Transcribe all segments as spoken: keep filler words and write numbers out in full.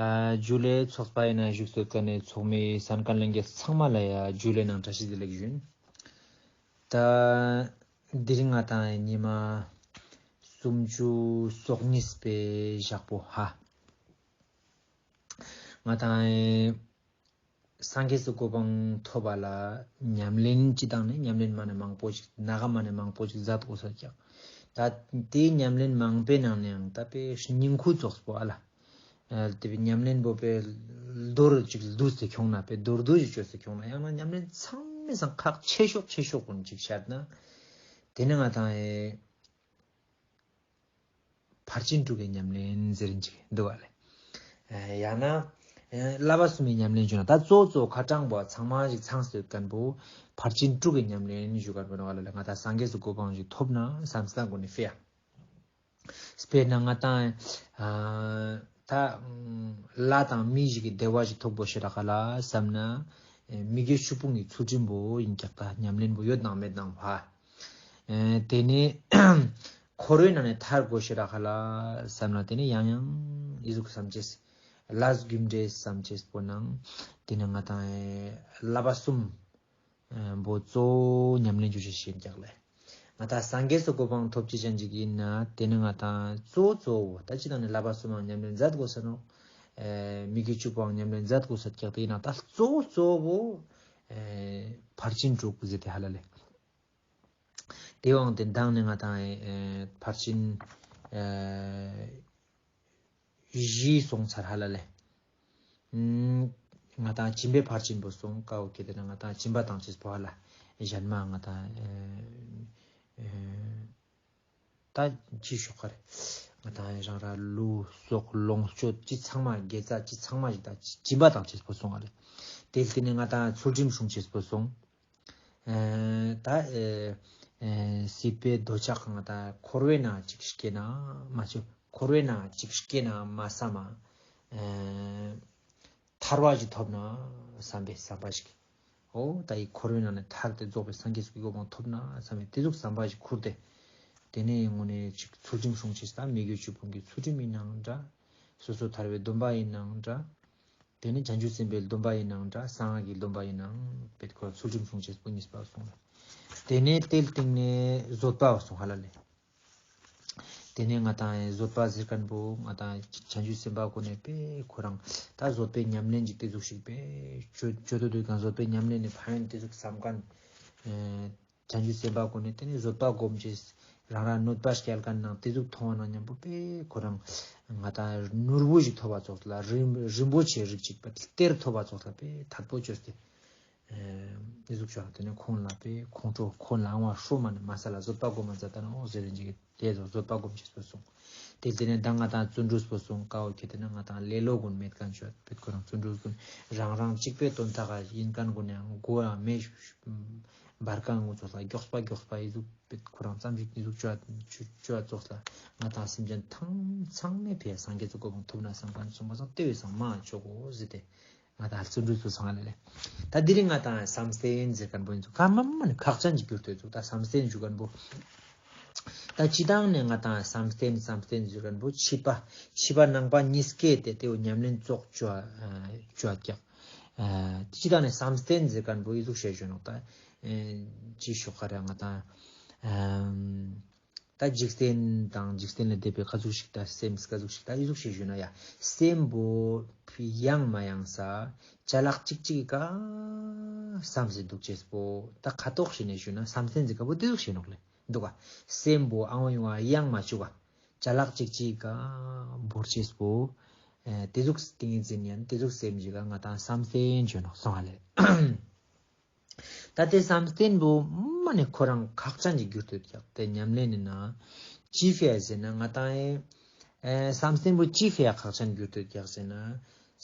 ཨ་ཇུ་ལེ། ཚོགས་པའི་ནང་བཞུགས་སུ་ཀ་ནེ་ཚོགས་མི་སན་ཁན་ལྷན་རྒྱས་ཚང་མ་ལ་ཡ་ཇུ་ལེ་ནང་བཀྲ་ཤིས་བདེ་ལེགས་ཞུ་ཡིན། ད་དེ་རིང་ང་ཏང་ཉི་མ་སུམ་ཅུ་སོ་གཉིས་པའི་ཞག་པོ་ཧ། ང་ཏང་སངས་རྒྱས་སི་གོ་འཕང་ཐོབ་པ་ལ་ཉམས་ལེན་ཅི་དང་ནི་ཉམས་ལེན་མ་ནེ་མང་པོ་ཞིག་ནག་མ་ནེ་མང་པོ་ཞིག་མཛད་དགོས་ས་ཀྱག། ད་དེ་ཉམས་ལེན་མང་པོའི་ནང་ནའང་ད་དཔེ་སྙིང་ཁུ་ཙོགས་པོ་ཨ་ལ། ཨ་དེ་ཉམས་ལེན་པོ་དཔེ་རྡོ་རུ་ཅིག་བསྡུས་ཏེ་ཁྱོང་ན་དཔེ་རྡོ་རྡོ་ཞིག་བཅོས་ཏེ་ཁྱོང་ན་ཡང་ན་ཉམས་ལེན་ཚང་མའི་སང་ཁག་ཆེ་ཤོས་ཆེ་ཤོས་ཀུན་ཅིག་བཤད་ན། དེ་ནི་ང་ཏང་ཨེ་ཕར་ཕྱིན་དྲུག་གི་ཉམས་ལེན་ཟེར་ཅིག་འདུག་པ་ལེ། ཨེ་ཡང་ན་ཨེ་བསླབ་པ་གསུམ་མི་ཉམས་ལེན་བྱུང་ན་ད་གཙོ་གཙོ་ཁ་གྲངས་པོ་ཚང་མ་ཞིག་ཚང་སྟེ་ཡོད་ཁན་པོ་ཕར་ཕྱིན་དྲུག་གི་ཉམས་ལེན་ཞུ་ཁན་པོ་ནོག་ལེ། ང་ཏང་སངས་རྒྱས་སི་གོ་འཕང་ཞིག་ཐོབ་ན་བསམ་སྟེ་ཀུན་ནི་ཕི་ཡ། དཔེར་ན་ང་ཏང་ཨ་ད་ལྷ་དང་མི་ཞིག་གི་བདེ་བ་ཞིག་ཐོབ་དགོས་ཤེས་རག་ག་ལ་བསམ་ན་ཨེ་མི་དགེ་བཅུ་སྤོང་གི་ཚུལ་ཁྲིམས་པོ་ཡིན་ཀྱག། ད་ཉམས་ལེན་པོ་ཡོད་ནང་མེད་ནང་བ། ཨེ་དེ་ནས་འཁོར་བའི་ནང་ནས་ཐར་དགོས་ཤེས་རག་ག་ལ་བསམ་ན་དེ་ནས་ཡང་ཡང་ཨི་ཟུག་བསམ་ཅེས་ལས་རྒྱུ་འབྲས་བསམ་ཅེས་པོ་ནང་དེ་ནས་ང་ཏང་ཨེ་བསླབ་པ་གསུམ་པོ་གཙོ་བོ་ཉམས་ལེན་ཞུ་ཅེས་ཤིག་ཀྱག་ལེ། ང་ཏང་སངས་རྒྱས་སི་གོ་འཕང་ཐོབ་ཅེས་ཅན་ཅིག་ཡིན་ན་དེ་ནི་ང་ཏང་གཙོ་གཙོ་བོ་ད་ཅི་དང་ནི་བསླབ་པ་གསུམ་མ་ཉམས་ལེན་མཛད་དགོས་ས་ནོག། ཨེ་མི་དགེ་བཅུ་པོའང་ཉམས་ལེན་མཛད་དགོས་ས་ཀྱག། དེ་ཡིན་ན་ད་གཙོ་བོ་གཙོ་བོ་ཨེ་ཕར་ཕྱིན་དྲུག་ཟེར་ཏེ་ཧ་ལ་ལེ། དེ་བའང་དེ་མདང་ནི་ང་ཏང་ཨེ་ཕར་ཕྱིན་ཨེ་བཞི་སོང་ཚར་ཧ་ལ་ལེ། ཨུམ་ང་ཏང་སྦྱིན་པའི་ཕར་ཕྱིན་པོ་སོང་ཀ་བོ་ཁེ་དེ་ན་ང་ཏང་སྦྱིན་པ་བཏང་ཅེས་པོ་ཧ་ལ། གཞན་མ་ང་ཏང་ཨེ་ཨེ་ད་ཅི་ཞོག་ག་རེ། ང་ཏང་རང་ར་ལུས་སྲོག་ལོངས་སྤྱོད་ཅི་ཚང་མ་དགེ་རྩ་ཅི་ཚང་མ་ཞིག་ད་སྦྱིན་པ་བཏང་ཅེས་པོ་སོང་ཧ་ལ། དེ་ལྟེ་ནི་ང་ཏང་ཚུལ་ཁྲིམས་སྲུང་ཅེས་པོ་སོང་། ཨེ་ད་ཨེ་ཨེ་སྲིད་པའི་འདོད་ཆགས་ང་ཏང་འཁོར་བའི་ནང་ཅིག་སྐྱེས་ན་མ་བཅོས། འཁོར་བའི་ནང་ཅིག་སྐྱེས་ན་མ་བསམ་མ། ཨེ་ཐར་པ་ཞིག་ཐོབ་ན་བསམ་པའི་བསམ་པ་ཞིག། འོ་ད་འི་འཁོར་བའི་ནང་ནས་ཐར་ཏེ་རྫོགས་པའི་སངས་རྒྱས་སི་གོ་འཕང་ཐོབ་ན་བསམ་པའི་དེ་ཟུག་བསམ་པ་ཞིག་ཁུར་ཏེ། དེ་ནས་དངོས་གནས་ཅིག་ཚུལ་ཁྲིམས་སྲུང་ཅེས་དང་མི་དགེ་བཅུ་སྤོང་གི་ཚུལ་ཁྲིམས་ཡིན་ནའང་འདྲ། སོ་སོ་ཐར་པའི་སྡོམ་པ་ཡིན་ནའང་འདྲ། དེ་ནས་བྱང་ཆུབ་སེམས་དཔའི་སྡོམ་པ་ཡིན་ནའང་འདྲ། གསང་སྔགས་ཀྱི་སྡོམ་པ་ཡིན་ནའང་དཔེ་ཁོ་ཚུལ་ཁྲིམས་སྲུང་ཅེས་པོ་གཉིས་པ་སོང་ལ། དེ་ནས་དེའི་སྟེང་ནས་བཟོད་པ་སོང་ཧ་ལ་ལེ། དེ་ནས་ང་ཏང་བཟོད་པ་ཟེར་ཁན་པོ་ང་ཏང་བྱང་ཆུབ་སེམས་དཔའ་ཀུན་ནས་དཔེ་ཁོ་རང་ད་བཟོད་པའི་ཉམས་ལེན་ཅིག་དེ་ཟུག་ཞིག་དཔེ་བཅོ་བཅོ་དོ་དུས་གང་བཟོད་པའི་ཉམས་ལེན་ནི་ཕན་ཡོན་དེ་ཟུག་བསམ་ཁན་ཨེ་བྱང་ཆུབ་སེམས་དཔའ་ཀུན་ནས་དེ་ནས་བཟོད་པ་སྒོམ་ཅེས་རང་རང་གནོད་པ་སྐྱལ་ཁན་ནང་དེ་ཟུག་མཐོང་བ་ན་མཉམ་པོ་དཔེ་ཁོ་རང་ང་ཏང་ནོར་བུ་ཞིག་ཐོབ་པ་ཙོགས་ལ་རིན་རིན་པོ་ཆེ་རིགས་ཅིག་པ་གཏེར་ཐོབ་པ་ཙོགས་ལ་དཔེ་ཐད་པོ་བཅོས་ཏེ། ཨེ་འི་ཟུག་ཅོ་དེ་ནས་ཁོང་ལ་དཔེ་ཁོང་ཁྲོ་ཁོང་ལ་ཨང་བ་ཧྲོ་མ་ནི་མ་ས་ལ་བཟོད་པ་སྒོམ་མ་མཛད་ད་ནོག་ཟེར་རིན་ཅིག་དེ་ཟུག་བཟོད་པ་སྒོམ་ཅེས་པོ་སོང་། དེ་དེ་ནས་ད་ང་ཏང་བརྩོན་འགྲུས་པོ་སོང་ཀ་བོ་ཁེ་དེ་ན་ང་ཏང་ལེ་ལོ་ཀུན་མེད་ཁན་ཆོད་པེད་ཁོ་རང་བརྩོན་འགྲུས་ཀུན་རང་རང་གཅིག་པའི་དོན་དག་ཡིན་ཁན་ཀུན་ཡང་མགོ་ཡང་མེ་འབར་ཁན་ཀུན་ཙོགས་ལ་མགྱོགས་པ་མགྱོགས་པ་འི་ཟུག་པེད་ཁོ་རང་ཙམ་ཞིག་འི་ཟུག་ཅོ་ཅོ་ཅོ་ཙོགས་ལ་ང་ཏང་སེམས་ཅན་ཐང་ཚང་མའི་ཕི་ཡ་སངས་རྒྱས་སི་གོ་འཕང་ཐོབ་ན་བསམ་ཁན་སོང་པ་སང་དེ་བས་སང་མ་ཅོ་གོ་ཟེར་ཏེ། ང་ཏང་བརྩོན་འགྲུས་སུ་སོང་ང་ལེ་ལེ། ད་དེ་རིང་ང་ཏང་བསམ་གཏན་ཟེར་ཁན་པོ་ཡིན་ཚུལ་ཁ་མ་མ་ནི་ཁག་ཅན་གྱི་གྱུར་ཏེ་ཚུལ་ད་བསམ་གཏན་ཞུ་ཁན་པོ། ད་སྤྱི་བཏང་ནས་ང་ཏང་བསམ་གཏན་བསམ་གཏན་ཟེར་ཁན་པོ་ཕྱི་པ་ཕྱི་པ་ནང་པ་གཉིས་ཀའི་དེ་དེའོ་ཉམས་ལེན་ཙོགས་ཅོ་ཅོ་ཀྱག། སྤྱི་བཏང་ནས་བསམ་གཏན་ཟེར་ཁན་པོ་འི་ཟུག་ཞེས་ཞུ་ནོག་ད། ཅི་ཞོག་ག་རེ་ང་ཏང་། ད་འཇིག་རྟེན་དང་འཇིག་རྟེན་ལས་འདས་པའི་ཀ་ཟུག་ཞིག་ད་སེམས་ཀ་ཟུག་ཞིག་ད་འི་ཟུག་ཞིག་ཞུ་ན་ཡ། སེམས་པོ་ཡང་མ་ཡང་ས་ཅ་ལག་ཅིག་ཅིག་ག་བསམ་སེ་འདུག་ཅེས་པོ་ད་ཁ་ཐོག་ཞིག་ནས་ཞུ་ན་བསམ་གཏན་ཟེར་ཁན་པོ་དེ་ཟུག་ཞིག་ནོག་ལེ་འདུག་ག། སེམས་པོ་ཨང་ཡོང་བ་ཡང་མ་བཅུག་ག་ཅ་ལག་ཅིག་ཅིག་ག་བོར་ཅེས་པོ། དེ་ཟུག་ཏིང་ངེ་འཛིན་ཡང་དེ་ཟུག་སེམས་ཞིག་ག་ང་ཏང་བསམ་གཏན་ཞུ་ནོག་སོང་ང་ལེ། ད་དེ་བསམ་གཏན་པོ་མ་ནི་ཁོ་རང་ཁག་ཅན་གྱི་གྱུར་ཏེ་ཡོད་ཀྱག། དེ་ཉམས་ལེན་ནི་ན་ཅི་ཕི་ཡ་ཟེར་ན་ང་ཏང་ཨེ་བསམ་གཏན་པོ་ཅི་ཕི་ཡ་ཁག་ཅན་གྱུར་ཏེ་ཡོད་ཀྱག་ཟེར་ན་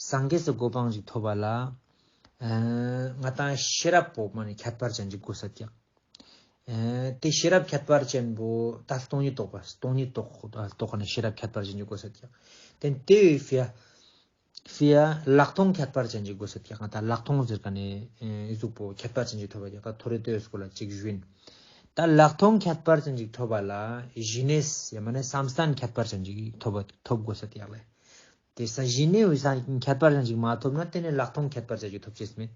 སངས་རྒྱས་སི་གོ་འཕང་ཞིག་ཐོབ་པ་ལ་ཨེ་ང་ཏང་ཤེས་རབ་པོ་མ་ནི་ཁྱད་པར་ཅན་ཅིག་དགོས་ས་ཀྱག། ཨེ་དེ་ཤེས་རབ་ཁྱད་པར་ཅན་པོ་ད་སྟོང་ཉིད་རྟོགས་པ་སྟོང་ཉིད་རྟོགས་རྟོགས་ཁན་ནི་ཤེས་རབ་ཁྱད་པར་ཅན་ཅིག་དགོས་ས་ཀྱག། དེ་དེ་ཕི་ཡ། ཕི་ཡ་ལྷག་མཐོང་ཁྱད་པར་ཅན་ཅིག་དགོས་ས་ཀྱག། ང་ཏང་ལྷག་མཐོང་ཟེར་ཁན་ནི་ཨེ་འི་ཟུག་པོ་ཁྱད་པར་ཅན་ཅིག་ཐོབ་པ་ཀྱག། ད་ཐོ་རེ་ལྟོས་སྐོར་ལ་ཅིག་ཞུ་ཡིན། ད་ལྷག་མཐོང་ཁྱད་པར་ཅན་ཅིག་ཐོབ་པ་ལ་ཞི་གནས་ཡ་མ་ནི་བསམ་གཏན་ཁྱད་པར་ཅན་ཅིག་ཐོབ་པ་ཐོབ་དགོས་ས་ཀྱག་ལེ། དེ་ས་ཞི་གནས་འོ་ས་ཁྱད་པར་ཅན་ཅིག་མ་ཐོབ་ན་དེ་ནས་ལྷག་མཐོང་ཁྱད་པར་ཅན་ཅིག་ཐོབ་ཅེས་མེད།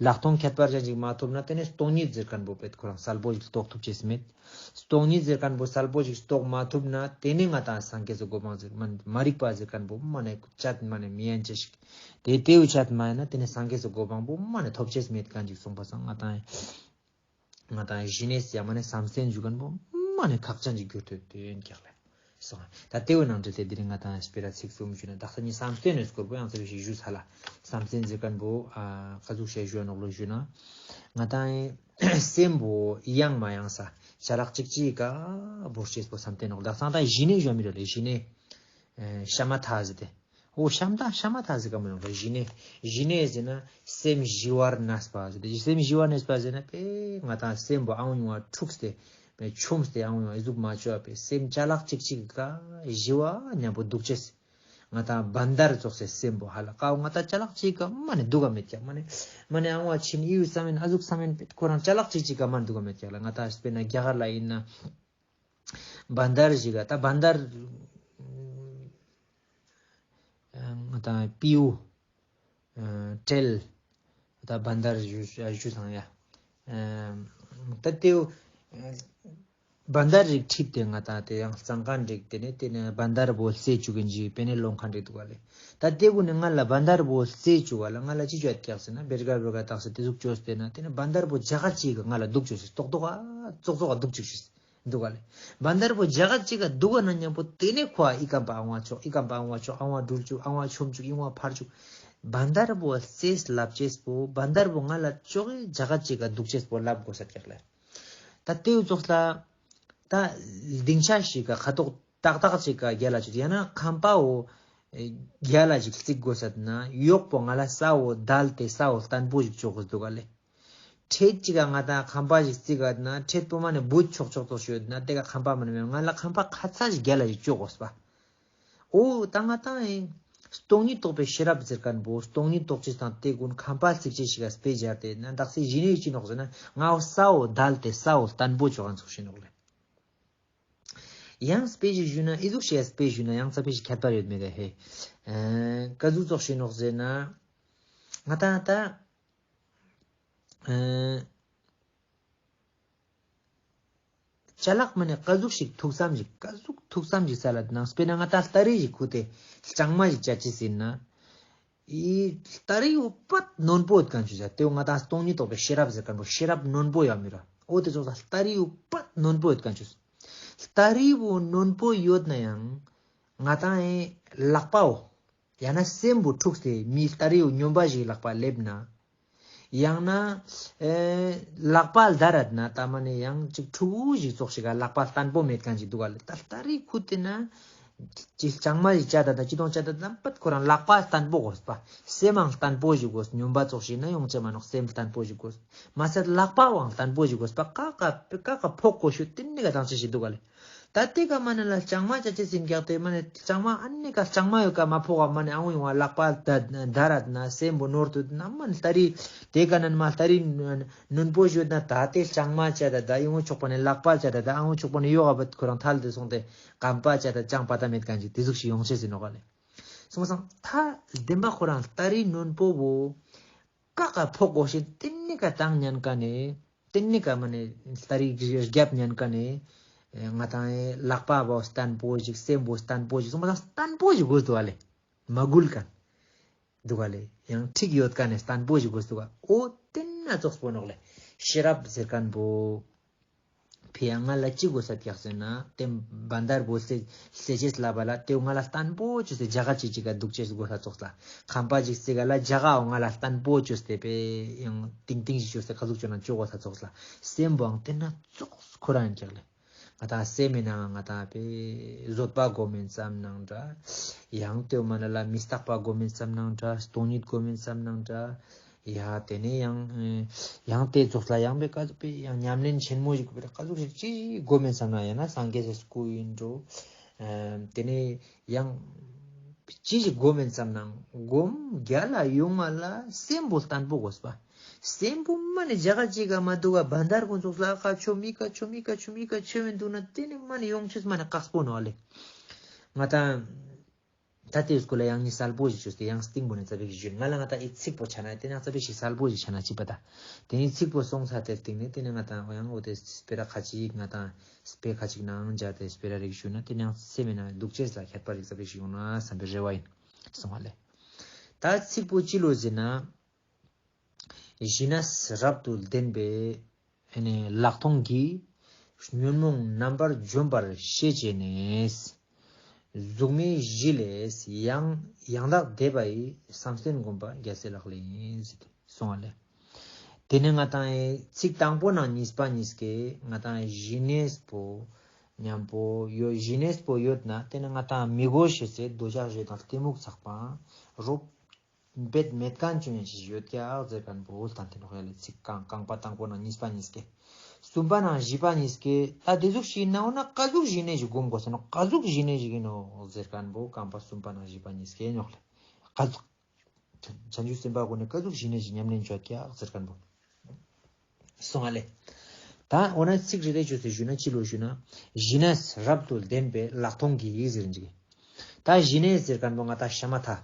ལྷག་མཐོང་ཁྱད་པར་ཅན་ཅིག་མ་ཐོབ་ན་དེ་ནས་སྟོང་ཉིད་ཟེར་མཁན་པོ་པེད་ཁོ་རང་གསལ་པོ་ཞིག་རྟོགས་ཐུབ་ཅེས་མེད། སྟོང་ཉིད་ཟེར་མཁན་པོ་གསལ་པོ་ཞིག་རྟོགས་མ་ཐུབ་ན་དེ་ནས་ང་ཏང་སངས་རྒྱས་སི་གོ་འཕང་ཟེར་མ་མ་རིག་པ་ཟེར་མཁན་པོ་མ་ནས་ཆད་མ་ནས་མི་ཡན་ཆད་ཞིག་དེ་དེའུ་ཆད་མ་ཡིན་ན་དེ་ནས་སངས་རྒྱས་སི་གོ་འཕང་པོ་མ་ནས་ཐོབ་ཅེས་མེད་མཁན་ཅིག་སོང་པ་སང་ང་ཏང་ང་ཏང་ཞི་གནས་ཡང་མ་ནས་བསམ་གཏན་ཞུ་མཁན་པོ་མ་ནས་ཁག་ཅན་ཅིག་གྱུར་ཏེ་དེ་ཡོད་ཀྱག་ལེ། སོང་། ད་དེའུ་ནང་འབྲེལ་ཏེ་དེ་རིང་ང་ཏང་སྤེ་ར་ཚིག་གསུམ་ཞུ་ན་ད་ཁ་ཉིན་བསམ་གཏན་ནི་སྐོར་པོ་ཡང་ཚ་བའི་ཞིག་ཞུ་ས་ལ། བསམ་གཏན་ཟེར་མཁན་པོ་ཨ་ཀ་ཟུག་ཞིག་ཞུ་ནོག་ལོ་ཞུ་ན། ང་ཏང་སེམས་པོ་ཡང་མ་ཡང་ས་ཅ་ལག་ཅིག་ཅིག་ག་བོར་ཅེས་པོ་བསམ་གཏན་ནོག་ལེ། ད་སང་ད་ཞི་གནས་ཞུ་མི་རེད་ལེ་ཞི་གནས། ཨེ་ཤ་མ་ཐ་ཟེར་ཏེ། འོ་ཤམ་ཐ་ཤ་མ་ཐ་ཟེར་ག་མི་ནོག་ལེ། ཞི་གནས་ཞི་གནས་ཟེར་ན་སེམས་ཞི་བར་གནས་པ་ཟེར་ཏེ། སེམས་ཞི་བར་གནས་པ་ཟེར་ན་པེ་ང་ཏང་སེམས་པོ་ཨང་ཡོང་བ་འཁྲུགས་ཏེ་པེ་ཆོམས་ཏེ་ཨང་ཡོང་བ་ཨི་ཟུག་མ་ཆོ་བ་པེ་སེམས་ཅ་ལག་ཅིག་ཅིག་ག་ཞི་བ་མཉམ་པོ་འདུག་ཅེས། ང་ཏང་བན་དར་ཙོགས་སེ་སེམས་པོ་ཧ་ལ་ཀའོ་ང་ཏང་ཅ་ལག་ཅིག་ག་མ་ནེ་འདུག་ག་མེད་ཀྱག་མ་ནེ་མ་ནེ་ཨང་བ་ཆིན་ཨི་ཡུ་བསམ་ཡིན་ཨ་ཟུག་བསམ་ཡིན་པེ་ཁོ་རང་ཅ་ལག་ཅིག་ཅིག་ག་མ་འདུག་ག་མེད་ཀྱག་ལེ། ང་ཏང་དཔེར་ན་རྒྱ་གར་ལ་ཡིན་ན། བན་དར་ཞིག་ག་ད་བན་དར་ང་ཏང་པིའུ་ཨ་ཏྲེལ་ད་བན་དར་ཞུ་ཞུ་སང་ཡ་ཨ་ད་དེའུ་ཨ་བན་དར་རིགས་ཁྲིད་དེ་ང་ཏང་དེ་ཡང་གཙང་ཁང་རིགས་དེ་ནས་དེ་ནས་བན་དར་བོ་རྩེ་བཅུག་གིན་ཅིག་པེ་ནེ་ལོང་ཁང་རིགས་འདུག་ག་ལེ། ད་དེ་གུན་ནི་ང་ལ་བན་དར་བོ་རྩེ་བཅུག་ག་ལེ། ང་ལ་ཅི་བཅོ་ཡ་ཀྱག་ཟེར་ན་བེར་ག་བེར་ག་བཏགས་སེ་དེ་ཟུག་བཅོས་ཏེ་ན་དེ་ནས་བན་དར་བོ་རྒྱ་གར་ཅིག་ག་ང་ལ་འདུག་བཅོས་སེ་ཏོག་ཏོག་ག་ཙོག་ཙོག་ག་འདུག་བཅོས་སེ། འདུག་ག་ལེ། བན་དར་བོ་རྒྱ་གར་ཅིག་ག་འདུག་ག་ན་མཉམ་པོ་དེ་ནས་ཁོ་ཨི་ཀམ་པ་ཨང་བ་ཆོག་ཨི་ཀམ་པ་ཨང་བ་ཆོག་ཨང་བ་འགྲུལ་བཅུག་ཨང་བ་ཆོམ་བཅུག་ཨི་བ་ཕར་བཅུག་བན་དར་བོ་རྩེས་ལབ་ཅེས་པོ་བན་དར་བོ་ང་ལ་ཅོག་གི་རྒྱ་གར་ཅིག་ག་འདུག་ཅེས་པོ་ལབ་དགོས་ས་ཀྱག་ལེ། ད་དེའུ་ཙོགས་ལ་ད་སྡིངས་ཆ་ཞིག་ག་ཁ་དོག་ཏག་ཏག་ཅིག་ག་རྒྱ་ལ་བཅུག་ཡང་ན་ཁང་པའོ་རྒྱ་ལ་ཞིག་རྩིག་དགོས་ས་ན་གཡོག་པོ་ང་ལ་སའོ་དལ་ཏེ་སའོ་བརྟན་པོ་ཞིག་ཅོ་དགོས་འདུག་ག་ལེ། ཁྲེད་ཅིག་ག་ང་ཏང་ཁང་པ་ཞིག་རྩིག་ག་ན་ཁྲེད་པོ་མ་ནེ་བུད་ཆོག་ཆོག་ཏོ་ཞུ་ན་དེ་ག་ཁང་པ་མ་ནེ་མེད་ང་ལ་ཁང་པ་ཁ་ཚ་ཞིག་རྒྱ་ལ་ཞིག་ཅོ་དགོས་པ། འོ་ད་ང་ཏང་ཨེ་སྟོང་ཉིད་རྟོགས་པའི་ཤེས་རབ་ཟེར་མཁན་པོ་སྟོང་ཉིད་རྟོགས་ཅེས་དང་དེ་གུན་ཁང་པ་རྩིག་ཅེས་ཞིག་ག་དཔེ་སྦྱར་ཏེ་ན་དག་སེ་ཞི་གནས་ཅི་ནོག་ཟེར་ན་ང་འོ་སའོ་དལ་ཏེ་སའོ་བརྟན་པོ་ཅོ་ག་ཙོགས་ཤིག་ནོག་ལེ། ཡང་དཔེ་ཞིག་ཞུ་ན་ཨི་ཟུག་ཞིག་དཔེ་ཞུ་ན་ཡང་ཙ་པིག་ཞིག་ཁྱད་པར་ཡོད་མེད་ག་ཧེ། ཨ་ཀ་ཟུག་ཙོགས་ཤིག་ནོག་ཟེར་ན་ང་ཏང་ད་ཨ་ཅ་ལག་མ་ནེ་ཀ་ཟུག་ཞིག་ཐུགས་བསམ་ཞིག་ཀ་ཟུག་ཐུགས་བསམ་ཞིག་ས་ལ་ནང་དཔེར་ན་ང་ཏང་སྟ་རི་ཞིག་ཁུར་ཏེ་ལྕང་མ་ཞིག་བཅད་ཅེས་ཟེར་ན། ཨི་སྟ་རི་བོ་པད་རྣོན་པོ་ཡོད་མཁན་ཅོས་ཟེར། དེ་བོ་ང་ཏང་སྟོང་ཉིད་རྟོགས་པའི་ཤེས་རབ་ཟེར་མཁན་པོ་ཤེས་རབ་རྣོན་པོ་ཡོད་མི་ར། འོ་དེ་ཙོགས་ས་སྟ་རི་བོ་པད་རྣོན་པོ་ཡོད་མཁན་ཅོས། སྟ་རི་བོ་རྣོན་པོ་ཡོད་ན་ཡང་ང་ཏང་ཨེ་ལག་པའོ་ཡང་ན་སེམས་པོ་འཁྲུགས་ཏེ་མི་སྟ་རི་བོ་སྨྱོན་པ་ཞིག་ལག་པ་ལེབ་ན། ཡང་ན་ཨེ་ལག་པ་ལྡར་རད་ན་ད་མ་ནེ་ཡང་ཅིག་ཕྲུ་གུ་ཞིག་ཙོགས་ཤིག་ག་ལག་པ་བརྟན་པོ་མེད་མཁན་ཅིག་འདུག་ག་ལེ། ད་སྟ་རི་ཁུར་ཏེ་ན། ཅི་ལྕང་མ་ཞིག་བཅད་ད་ད་ཅི་དོང་བཅད་ད་ད་པད་ཁོ་རང་ལག་པ་བརྟན་པོ་དགོས་པ། སེམས་མང་བརྟན་པོ་ཞིག་དགོས། སྨྱོན་པ་ཙོགས་ཤིག་ན་ཡོང་ཅེས་མ་ནོག་སེམས་བརྟན་པོ་ཞིག་དགོས། མ་ཟད་ལག་པ་བང་བརྟན་པོ་ཞིག་དགོས་པ། ཀ་ཀ་ཀ་ཀ་ཕོག་གོ་ཤུ་ཏེ་ནེ་ཀ་དང་ཅི་ཞིག་འདུག་ག་ལེ། ད་དེ་ཀ་མ་ནེ་ལ་ལྕང་མ་བཅད་ཅེས་ཟིན་ཀྱག་དེ་མ་ནེ་ལྕང་མ་ཨ་ནེ་ཀ་ལྕང་མ་ཡོད་ཀ་མ་ཕོག་ག་མ་ནེ་ཨ་འོ་ཡོང་བ་ལག་པ་ད་ད་རད་ན་སེམས་པོ་ནོར་དུ་ན་མ་ནེ་སྟ་རི་དེ་ཀ་ནན་མ་སྟ་རི་རྣོན་པོ་ཞུ་ན་ད་དེ་ལྕང་མ་བཅད་ད་ད་ཨི་འོ་ཆོག་པ་ནེ་ལག་པ་བཅད་ད་ད་ཨ་འོ་ཆོག་པ་ནེ་ཡོག་ག་བད་ཁོ་རང་ཐལ་ཏེ་སོང་སྟེ་རྐང་པ་བཅད་ད་ལྕང་པ་ད་མེད་མཁན་ཅིག་དེ་ཟུག་ཞིག་ཡོང་ཅེས་ཟིན་ནོག་ག་ལེ། སོང་སང་ད་བདེན་པ་ཁོ་རང་སྟ་རི་རྣོན་པོ་བོ་ཀ་ཀ་ཕོག་གོ་ཤེས་ཏེ་ནེ་ཀ་བཏང་ཉན་ཀ་ནེ་ཏེ་ནེ་ཀ་མ་ནེ་སྟ་རི་རྒྱབ་ཉན་ཀ་ནེ་ང་ཏང་ལག་པ་བོ་བརྟན་པོ་ཞིག་སེམས་པོ་བརྟན་པོ་ཞིག་སོང་པ་སང་བརྟན་པོ་ཞིག་དགོས་འདུག་ག་ལེ། མ་འགུལ་མཁན། འདུག་ག་ལེ། ཡང་འགྲིག་ཡོད་མཁན་ནི་བརྟན་པོ་ཞིག་དགོས་འདུག་ག་འོ་དེ་ན་ཙོགས་པོ་ནོག་ལེ། ཤེས་རབ་ཟེར་མཁན་པོ། ཕི་ཡ་ང་ལ་ཅི་དགོས་ས་ཀྱག་ཟེར་ན་དེ་བན་དར་བོ་སེ་སེ་ཅེས་ལ་བ་ལ་དེ་ང་ལ་བརྟན་པོ་ཅོས་ཏེ་རྒྱ་གར་ཅིག་ཅིག་ག་འདུག་ཅེས་དགོས་ས་ཙོགས་ལ། ཁང་པ་ཅིག་སེ་ག་ལ་རྒྱ་གར་ང་ལ་བརྟན་པོ་ཅོས་ཏེ་པེ་ཡང་ཏིང་ཏིང་ཞིག་ཅོས་ཏེ་ཀ་ཟུག་ཅོ་ན་ཅོ་དགོས་ས་ཙོགས་ལ། སེམས་པོའང་དེ་ན་ཙོགས་ཁོ་རང་ཡིན་ཀྱག་ལེ། ང་ཏང་སེམས་མེད་ན་ང་ཏང་པེ་བཟོད་པ་སྒོམ་མེད་ཙམ་ནང་འདྲ། ཡང་དེ་མ་ན་ལ་མི་རྟག་པ་སྒོམ་མེད་ཙམ་ནང་འདྲ། སྟོང་ཉིད་སྒོམ་མེད་ཙམ་ནང་འདྲ། ཡ་དེ་ནས་ཡང་ཡང་དེ་ཙོགས་ལ་ཡང་པེ་ཀ་ཟུག་པེ་ཡང་ཉམས་ལེན་ཆེན་མོ་ཞིག་པེ་ཀ་ཟུག་ཞིག་ཅི་སྒོམ་མེད་ཙམ་ན་ཡང་ན་སངས་རྒྱས་སི་སྐུ་ཡིན་འགྲོ། དེ་ནས་ཡང་ཅི་ཞིག་སྒོམ་མེད་ཙམ་ན་སྒོམ་རྒྱ་ལ་ཡོང་བ་ལ་སེམས་པོ་བརྟན་པོ་དགོས་པ། སེམས་པོ་མ་ནེ་རྒྱ་གར་ཅིག་ག་མ་འདུག་ག་བན་དར་ཀུན་ཙོགས་ལ་ཀ་ཆོ་མི་ཀ་ཆོ་མི་ཀ་ཆོ་མི་ཀ་ཆོ་མི་འདུག་ན་དེ་ནི་མ་ནེ་ཡོང་ཅེས་མ་ནེ་དཀགས་པོ་ནོག་ལེ། ང་ཏང་ ད་དེ་སྐོར་ལ་ཡང་ནི་གསལ་པོ་ཞིག་ཅོས་ཏེ་ཡང་སྟིང་པོ་ནེ་ཙ་པིག་ཞུ་ན་ང་ལ་ང་ཏང་ཨི་ཚིག་པོ་ཆ་ན་དེ་ནེ་ཙ་པིག་ཞིག་གསལ་པོ་ཞིག་ཆ་ན་ཅི་པ་ད། དེ་ནེ་ཚིག་པོ་སོང་ཚར་ཏེ་སྟིང་ནེ་དེ་ནེ་ང་ཏང་ཡང་འོ་དེ་སྤེ་ར་ཁ་ཅིག་ང་ཏང་སྤེ་ར་ཁ་ཅིག་ནང་འཇགས་ཏེ་སྤེ་ར་རིག་ཞུ་ན་དེ་ནེ་སེམས་ན་འདུག་ཅེས་ལ་ཁྱད་པར་རིག་ཙ་པིག་ཞིག་ཡོང་ན་བསམ་པའི་རེ་བ་ཡིན། སོང་བ་ལེ། ད་ཚིག་པོ་ཅི་ལོ་ཟེར་ན། ཞི་གནས་རབ་ཏུ་ལྡན་པའི་ཨ་ནི་ལྷག་མཐོང་གིས། ཉོན་མོངས་རྣམ་པར་འཇོམས་པར་ཤེས་བྱས་ནས། གཟུགས་མེད་བཞི་ལས་ཡང་ཡང་དག་འདས་པ་ཡི། བསམ་གཏན་སྒོམ་པ་རྒྱལ་སྲས་ལག་ལེན་ཡིན། ཟེར་ཏེ་གསུངས་པ་ལེ། དེ་ནེ་ང་ཏང་ཚིག་དང་པོ་ནང་གཉིས་པ་གཉིས་ཀའི་ང་ཏང་ཞི་གནས་པོ་མཉམ་པོ་ཡོད། ཞི་གནས་པོ་ཡོད་ན་དེ་ནེ་ང་ཏང་མི་དགོས་ཤེས་སེ་འདོད་ཆགས་ཞེ་སྡང་གཏི་མུག་ཚགས་པ་རོགས་འབད་མེད་མཁན་ཅུང་ཡང་ཞིག་ཡོད་ཀྱག་ཟེར་མཁན་པོ་ལྟན་ཏེ་ནོག་ཡ་ལེ། ཚིག་རྐང་རྐང་པ་དང་པོ་ནང་གཉིས་པ་གཉིས་ཀའི། གསུམ་པ་ནང་བཞི་པ་གཉིས་ཀའི་ད་དེ་ཟུག་ཞིག་ན་འོ་ན་ཀ་ཟུག་ཞི་གནས་ཞིག་སྒོམ་དགོས་ས་ནོག་ཀ་ཟུག་ཞི་གནས་ཞིག་ཡིན་ནོག་ཟེར་མཁན་པོ་རྐང་པ་གསུམ་པ་ནང་བཞི་པ་གཉིས་ཀའི་ནོག་ལེ། ཀ་ཟུག་བྱང་ཆུབ་སེམས་དཔའ་ཀུན་ནི་ཀ་ཟུག་ཞི་གནས་ཞིག་ཉམས་ལེན་བྱོས་ཀྱག་ཟེར་མཁན་པོ། སོང་ང་ལེ། ད་འོ་ན་ཚིག་རེ་རེ་བཅོས་ཏེ་ཞུ་ན་ཅི་ལོ་ཞུ་ན། ཞི་གནས་རབ་ཏུ་ལྡན་པའི་ལྷག་མཐོང་གིས་ཟེར་གྱི། ད་ཞི་གནས་ཟེར་མཁན་པོ་ང་ཏང་ཤ་མ་ཐ།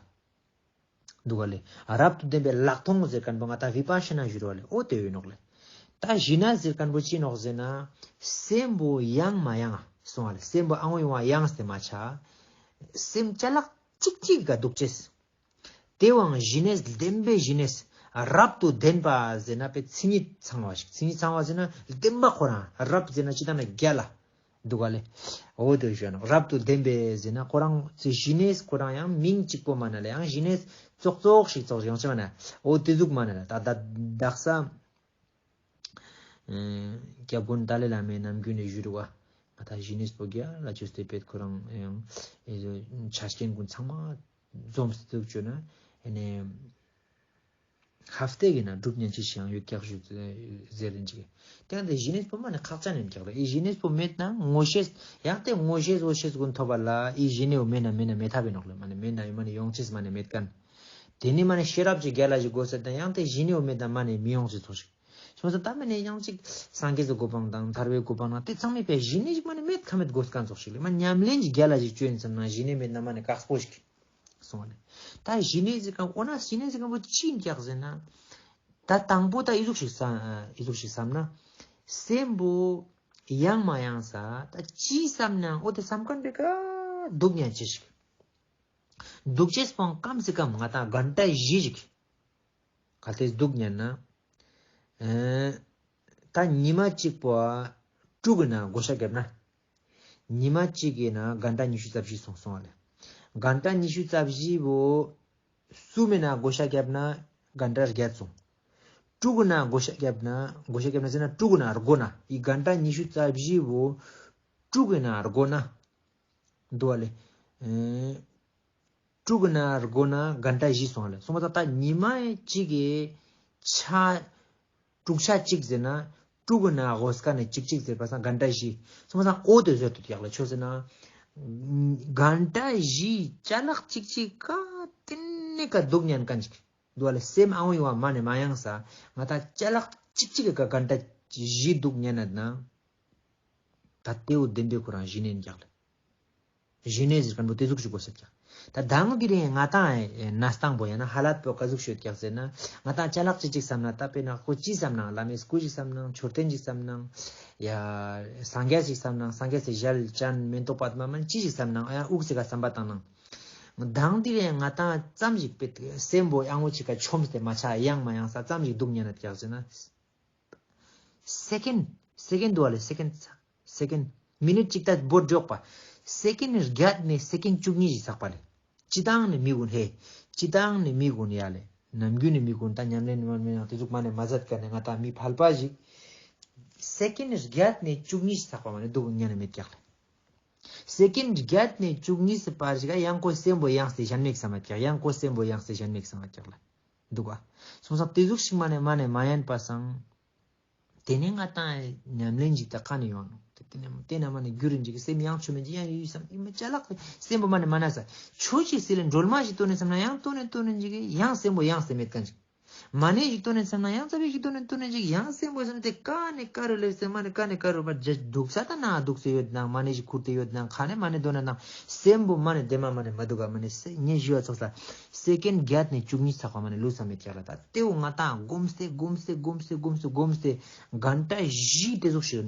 འདུག་ག་ལེ། རབ་ཏུ་ལྡན་པའི་ལྷག་མཐོང་ཟེར་མཁན་པོ་ང་ཏང་བི་པ་ཤ་ན་ཞུ་རུ་བ་ལེ། འོ་དེ་ཡོད་ནོག་ལེ། ད་ཞི་གནས་ཟེར་མཁན་པོ་ཅི་ནོག་ཟེར་ན། སེམས་པོ་ཡང་མ་ཡང་སོང་བ་ལེ། སེམས་པོ་ཨང་ཡོང་བ་ཡང་སྟེ་མ་ཆ། སེམས་ཅ་ལག་གཅིག་གཅིག་ག་འདུག་ཅེས། དེ་བའང་ཞི་གནས་ལྡན་པའི་ཞི་གནས། རབ་ཏུ་ལྡན་པ་ཟེར་ན་པའི་མཚན་ཉིད་ཚང་བ་ཞིག་མཚན་ཉིད་ཚང་བ་ཟེར་ན་ལྡན་པ་ཁོ་རང་། རབ་ཟེར་ན་ཅི་ལྟར་ན་རྒྱལ་ལ། འདུག་ག་ལེ། འོ་དེ་ཞུ་ནོག་རབ་ཏུ་ལྡན་པའི་ཟེར་ན་ཁོ་རང་ཚེ་ཞི་གནས་ཁོ་རང་ཡང་མིང་གཅིག་པོ་མ་ན་ལེ། ཡང་ཞི་གནས་ཙོག་ཙོག་ཞིག་ཙོག་ཞིག་ཡོང་ཆེ་མ་ན། འོ་དེ་ཟུག་མ་ན་ལེ། ད་ད་དག་ས་སྐྱབས་མགོན་ཏཱ་ལའི་བླ་མའི་ནམ་རྒྱུན་ནེ་ཞུ་རུ་བ། ང་ཏང་ཞི་གནས་པོ་རྒྱལ་ལ་ཅོས་ཏེ་པེད་ཁོ་རང་ཡང་ཆ་རྐྱེན་ཀུན་ཚང་མ་འཛོམས་ཏེ་འདུག་ཅོ་ན། ཨ་ནི་ཧབ་སྟེ་གི་ན་སྒྲུབ་ཉན་ཅི་ཞིག་ཡང་ཡོད་ཀྱག་ཞུ་ཟེར་རིན་ཅིག་དེ་ཡང་དེ་ཞི་གནས་པོ་མ་ནེ་ཁག་ཅན་ཡིན་ཀྱག་ལེ། ཨི་ཞི་གནས་པོ་མེད་ན་ངོ་ཤེས་ཡང་དེ་ངོ་ཤེས་འོ་ཤེས་ཀུན་ཐོབ་པ་ལ་ཨི་ཞི་གནས་པོ་མེད་ན་མེད་ན་མེད་ཐབས་ཡིན་ནོག་ལེ། མ་ནེ་མེད་ན་མ་ནེ་ཡོང་ཅེས་མ་ནེ་མེད་མཁན། དེ་ནི་མ་ནེ་ཤེས་རབ་ཅིག་རྒྱལ་ལ་ཞིག་དགོས་ཟེར་ན་ཡང་དེ་ཞི་གནས་པོ་མེད་ན་མ་ནེ་མི་ཡོང་ཅེས་ཙོགས་ཤིག་སོང་ཙང་ད་མ་ནེ་ཡང་ཅིག་སངས་རྒྱས་སི་གོ་འཕང་དང་ཐར་པའི་གོ་འཕང་ན་དེ་ཚང་མའི་པའི་ཞི་གནས་ཞིག་མ་ནེ་མེད་ཁ་མེད་དགོས་མཁན་ཙོགས་ཤིག་ལེ། མ་ཉམས་ལེན་ཞིག་རྒྱལ་ལ་ཞིག་ཅོ་ཡིན་བསམ་ན་ཞི་གནས་མེད་ན་མ་ནེ་དཀགས་པོ་ཞིག་སོང་བ་ལེ། ད་ཞི་གནས་ཟེར་མཁན་འོ་ན་ཞི་གནས་ཟེར་མཁན་པོ་ཅི་ཡིན་ཀྱག་ཟེར་ན། ད་དང་པོ་ད་ཨི་ཟུག་ཞིག་བསམ་ཨི་ཟུག་ཞིག་བསམ་ན། སེམས་པོ་ཡང་མ་ཡང་ས་ད་ཅི་བསམ་ནའང་འོ་དེ་བསམ་མཁན་པེ་ཀ་འདུག་ཉན་ཅེས་ཤིག་འདུག་ཅེས་པོའང་ཀམ་སེ་ཀམ་ང་ཏང་གན་ཊ་བཞི་ཞིག་གལ་ཏེ་འདུག་ཉན་ན། ཨེ། ད་ཉི་མ་གཅིག་པོ་དྲུག་གི་ནང་བགོ་བཤའ་བརྒྱབ་ན། ཉི་མ་གཅིག་གི་ནང་གན་ཊ་ཉི་ཤུ་རྩ་བཞི་སོང་སོང་བ་ལེ། གན་ཊ་ཉི་ཤུ་རྩ་བཞི་བོ་གསུམ་མི་ནང་བགོ་བཤའ་བརྒྱབ་ན་གན་ཊ་བརྒྱད་སོང་། དྲུག་གི་ནང་བགོ་བཤའ་བརྒྱབ་ན་བགོ་བཤའ་བརྒྱབ་ན་ཟེར་ན་དྲུག་གི་ནང་བགོ་ན་ཨི་གན་ཊ་ཉི་ཤུ་རྩ་བཞི་བོ་དྲུག་གི་ནང་བགོ་ན། འདུག་བ་ལེ། ཨེ། དྲུག་གི་ནང་བགོ་ན་གན་ཊ་བཞི་སོང་བ་ལེ། སོང་བ་ད་ད་ཉི་མ་གཅིག་གི་ཆ་དྲུག་ཆ་གཅིག་ཟེར་ན་དྲུག་གི་ནང་བགོས་ཀ་ནེ་གཅིག་གཅིག་ཟེར་བ་སང་གན་ཊ་བཞི། སོང་བ་སང་འོ་དེ་ཟེར་དུ་ཡག་ལ་ཆོས་ཟེར་ན། གན་ཊ་བཞི་ཅ་ལག་གཅིག་གཅིག་ག་དེ་ནེ་ཀ་འདུག་ཉན་མཁན་ཅིག་འདུག་བ་ལེ། སེམས་ཨང་ཡོང་བ་མ་ནེ་མ་ཡང་ས་ང་ཏང་ཅ་ལག་གཅིག་གཅིག་གི་ཀ་གན་ཊ་བཞི་འདུག་ཉན་ན་ན། ད་དེའུ་བདེན་པའི་ཁོ་རང་ཞི་གནས་ཀྱག་ལེ། ཞི་གནས་ཟེར་མཁན་པོ་དེ་ཟུག་ཞིག་དགོས་ས་ཀྱག་ད་དང་དེ་རིང་ང་ཏང་ཨེ་གནས་སྟངས་པོ་ཡང་ན་ཧ་ལ་ཏ་པོ་ཀ་ཟུག་ཤོད་ཀྱག་ཟེར་ན། ང་ཏང་ཅ་ལག་ཅིག་ཅིག་བསམ་ན་ད་དཔེར་ན་ཁོ་ཅི་བསམ་ནའང་བླ་མའི་སྐུ་ཞིག་བསམ་ནའང་མཆོད་རྟེན་ཅིག་བསམ་ནའང་ཡ་སངས་རྒྱས་ཅིག་བསམ་ནའང་སངས་རྒྱས་སི་ཞལ་ཅན་མེ་ཏོག་པདྨ་མན་ཅི་ཞིག་བསམ་ནའང་ཡང་དབུགས་ཅིག་ག་བསམ་པ་བཏང་ནའང་། དང་དེ་རིང་ང་ཏང་ཙམ་ཞིག་པེ་སེམས་པོ་ཡང་ངོ་ཅིག་ག་ཆོམས་ཏེ་མ་ཆ་ཡང་མ་ཡང་ས་ཙམ་ཞིག་འདུག་ཉན་ན་ཀྱག་ཟེར་ན། སེ་ཀེན་སེ་ཀེན་འདུག་བ་ལེ། སེ་ཀེན་སེ་ཀེན་མི་ནིཊ་གཅིག་ད་བོར་འཇོག་པ། སེ་ཀེན་བརྒྱད་ནེ་སེ་ཀེན་བཅུ་གཉིས་ཞིག་ཚག་པ་ལེ། སྤྱི་བཏང་ནེ་མི་གུན་ཧེ། སྤྱི་བཏང་ནེ་མི་གུན་ཡ་ལེ། ནམ་རྒྱུན་ནེ་མི་གུན་ད་ཉམས་ལེན་མ་མེད་ན་དེ་ཟུག་མ་ནེ་མ་ཟད་ཀ་ནེ་ང་ཏང་མི་ཕལ་པ་ཞིག་སེ་ཀེན་བརྒྱད་ནེ་བཅུ་གཉིས་ཞིག་ཚག་པ་མ་ནེ་འདུག་ཉན་ན་མེད་ཀྱག་ལེ། སེ་ཀེན་བརྒྱད་ནེ་བཅུ་གཉིས་སི་བར་ཞིག་ག་ཡང་ཁོ་སེམས་པོ་ཡང་སེ་ཞན་མེད་བསམ་མ་ཀྱག་ཡང་ཁོ་སེམས་པོ་ཡང་སེ་ཞན་མེད་བསམ་མ་ཀྱག་ལེ། འདུག་ག་སོང་ཙང་དེ་ཟུག་ཞིག་མ་ནེ་མ་ནེ་མ་ཡན་པ་སང་། དེ་ནེ་ང་ཏང་ཉམས་ལེན་ཞིག་ད་ཀ་ནེ་ཡོང་ནོག་དེ་དེ་ནེ་དེ་ནེ་མ་ནེ་རྒྱུ་རིན་ཅིག་སེམས་ཡང་ཆོ་མེད་ཅིག་ཡང་ཡུལ་བསམ་ཨི་མ་ཅ་ལག་སེམས་པོ་མ་ནེ་མ་ན་ས་ཆོ་ཅིག་སེ་ལེ་འགྲོལ་མ་ཞིག་ཏོ་ནེ་བསམ་ན་ཡང་ཏོ་ནེ་ཏོ་ནེ་ཅིག་ཡང་སེམས་པོ་ཡང་སེ་མེད་མཁན་ཅིག་མ་ཎི་ཞིག་འདོན་ནེ་སམ་ན་ཡང་ཙ་པིག་ཞིག་འདོན་ནེ་འདོན་ནེ་ཞིག་ཡང་སེམས་པོ་སམ་ཏེ་ཀ་ནེ་ཀ་རུ་ལེབས་སེ་མ་ཎི་ཀ་ནེ་ཀ་རུ་མ་ཇ་དུག་ས་ད་ན་དུག་སེ་ཡོད་ནང་མ་ཎི་ཞིག་ཁུར་ཏེ་ཡོད་ནང་ཁ་ནེ་མ་ཎི་འདོན་ནེ་ནང་སེམས་པོ་མ་ཎི་དེ་མ་མ་ཎི་མ་དུག་ག་མ་ཎི་སེ་ཉེ་ཞུ་བ་ཚོགས་ས་སེ་ཀེན་བརྒྱད་ནེ་བཅུ་གཉིས་ཚག་པ་མ་ཎི་ལུས་ས་མེད་ཀྱག་ལ། ད་ཏེ་བོ་ང་ཏང་སྒོམ་སེ་སྒོམ་སེ་སྒོམ་སེ་སྒོམ་སེ་སྒོམ་སེ་གན་ཊ་བཞི་ཏེ་ཟུག་ཞིག་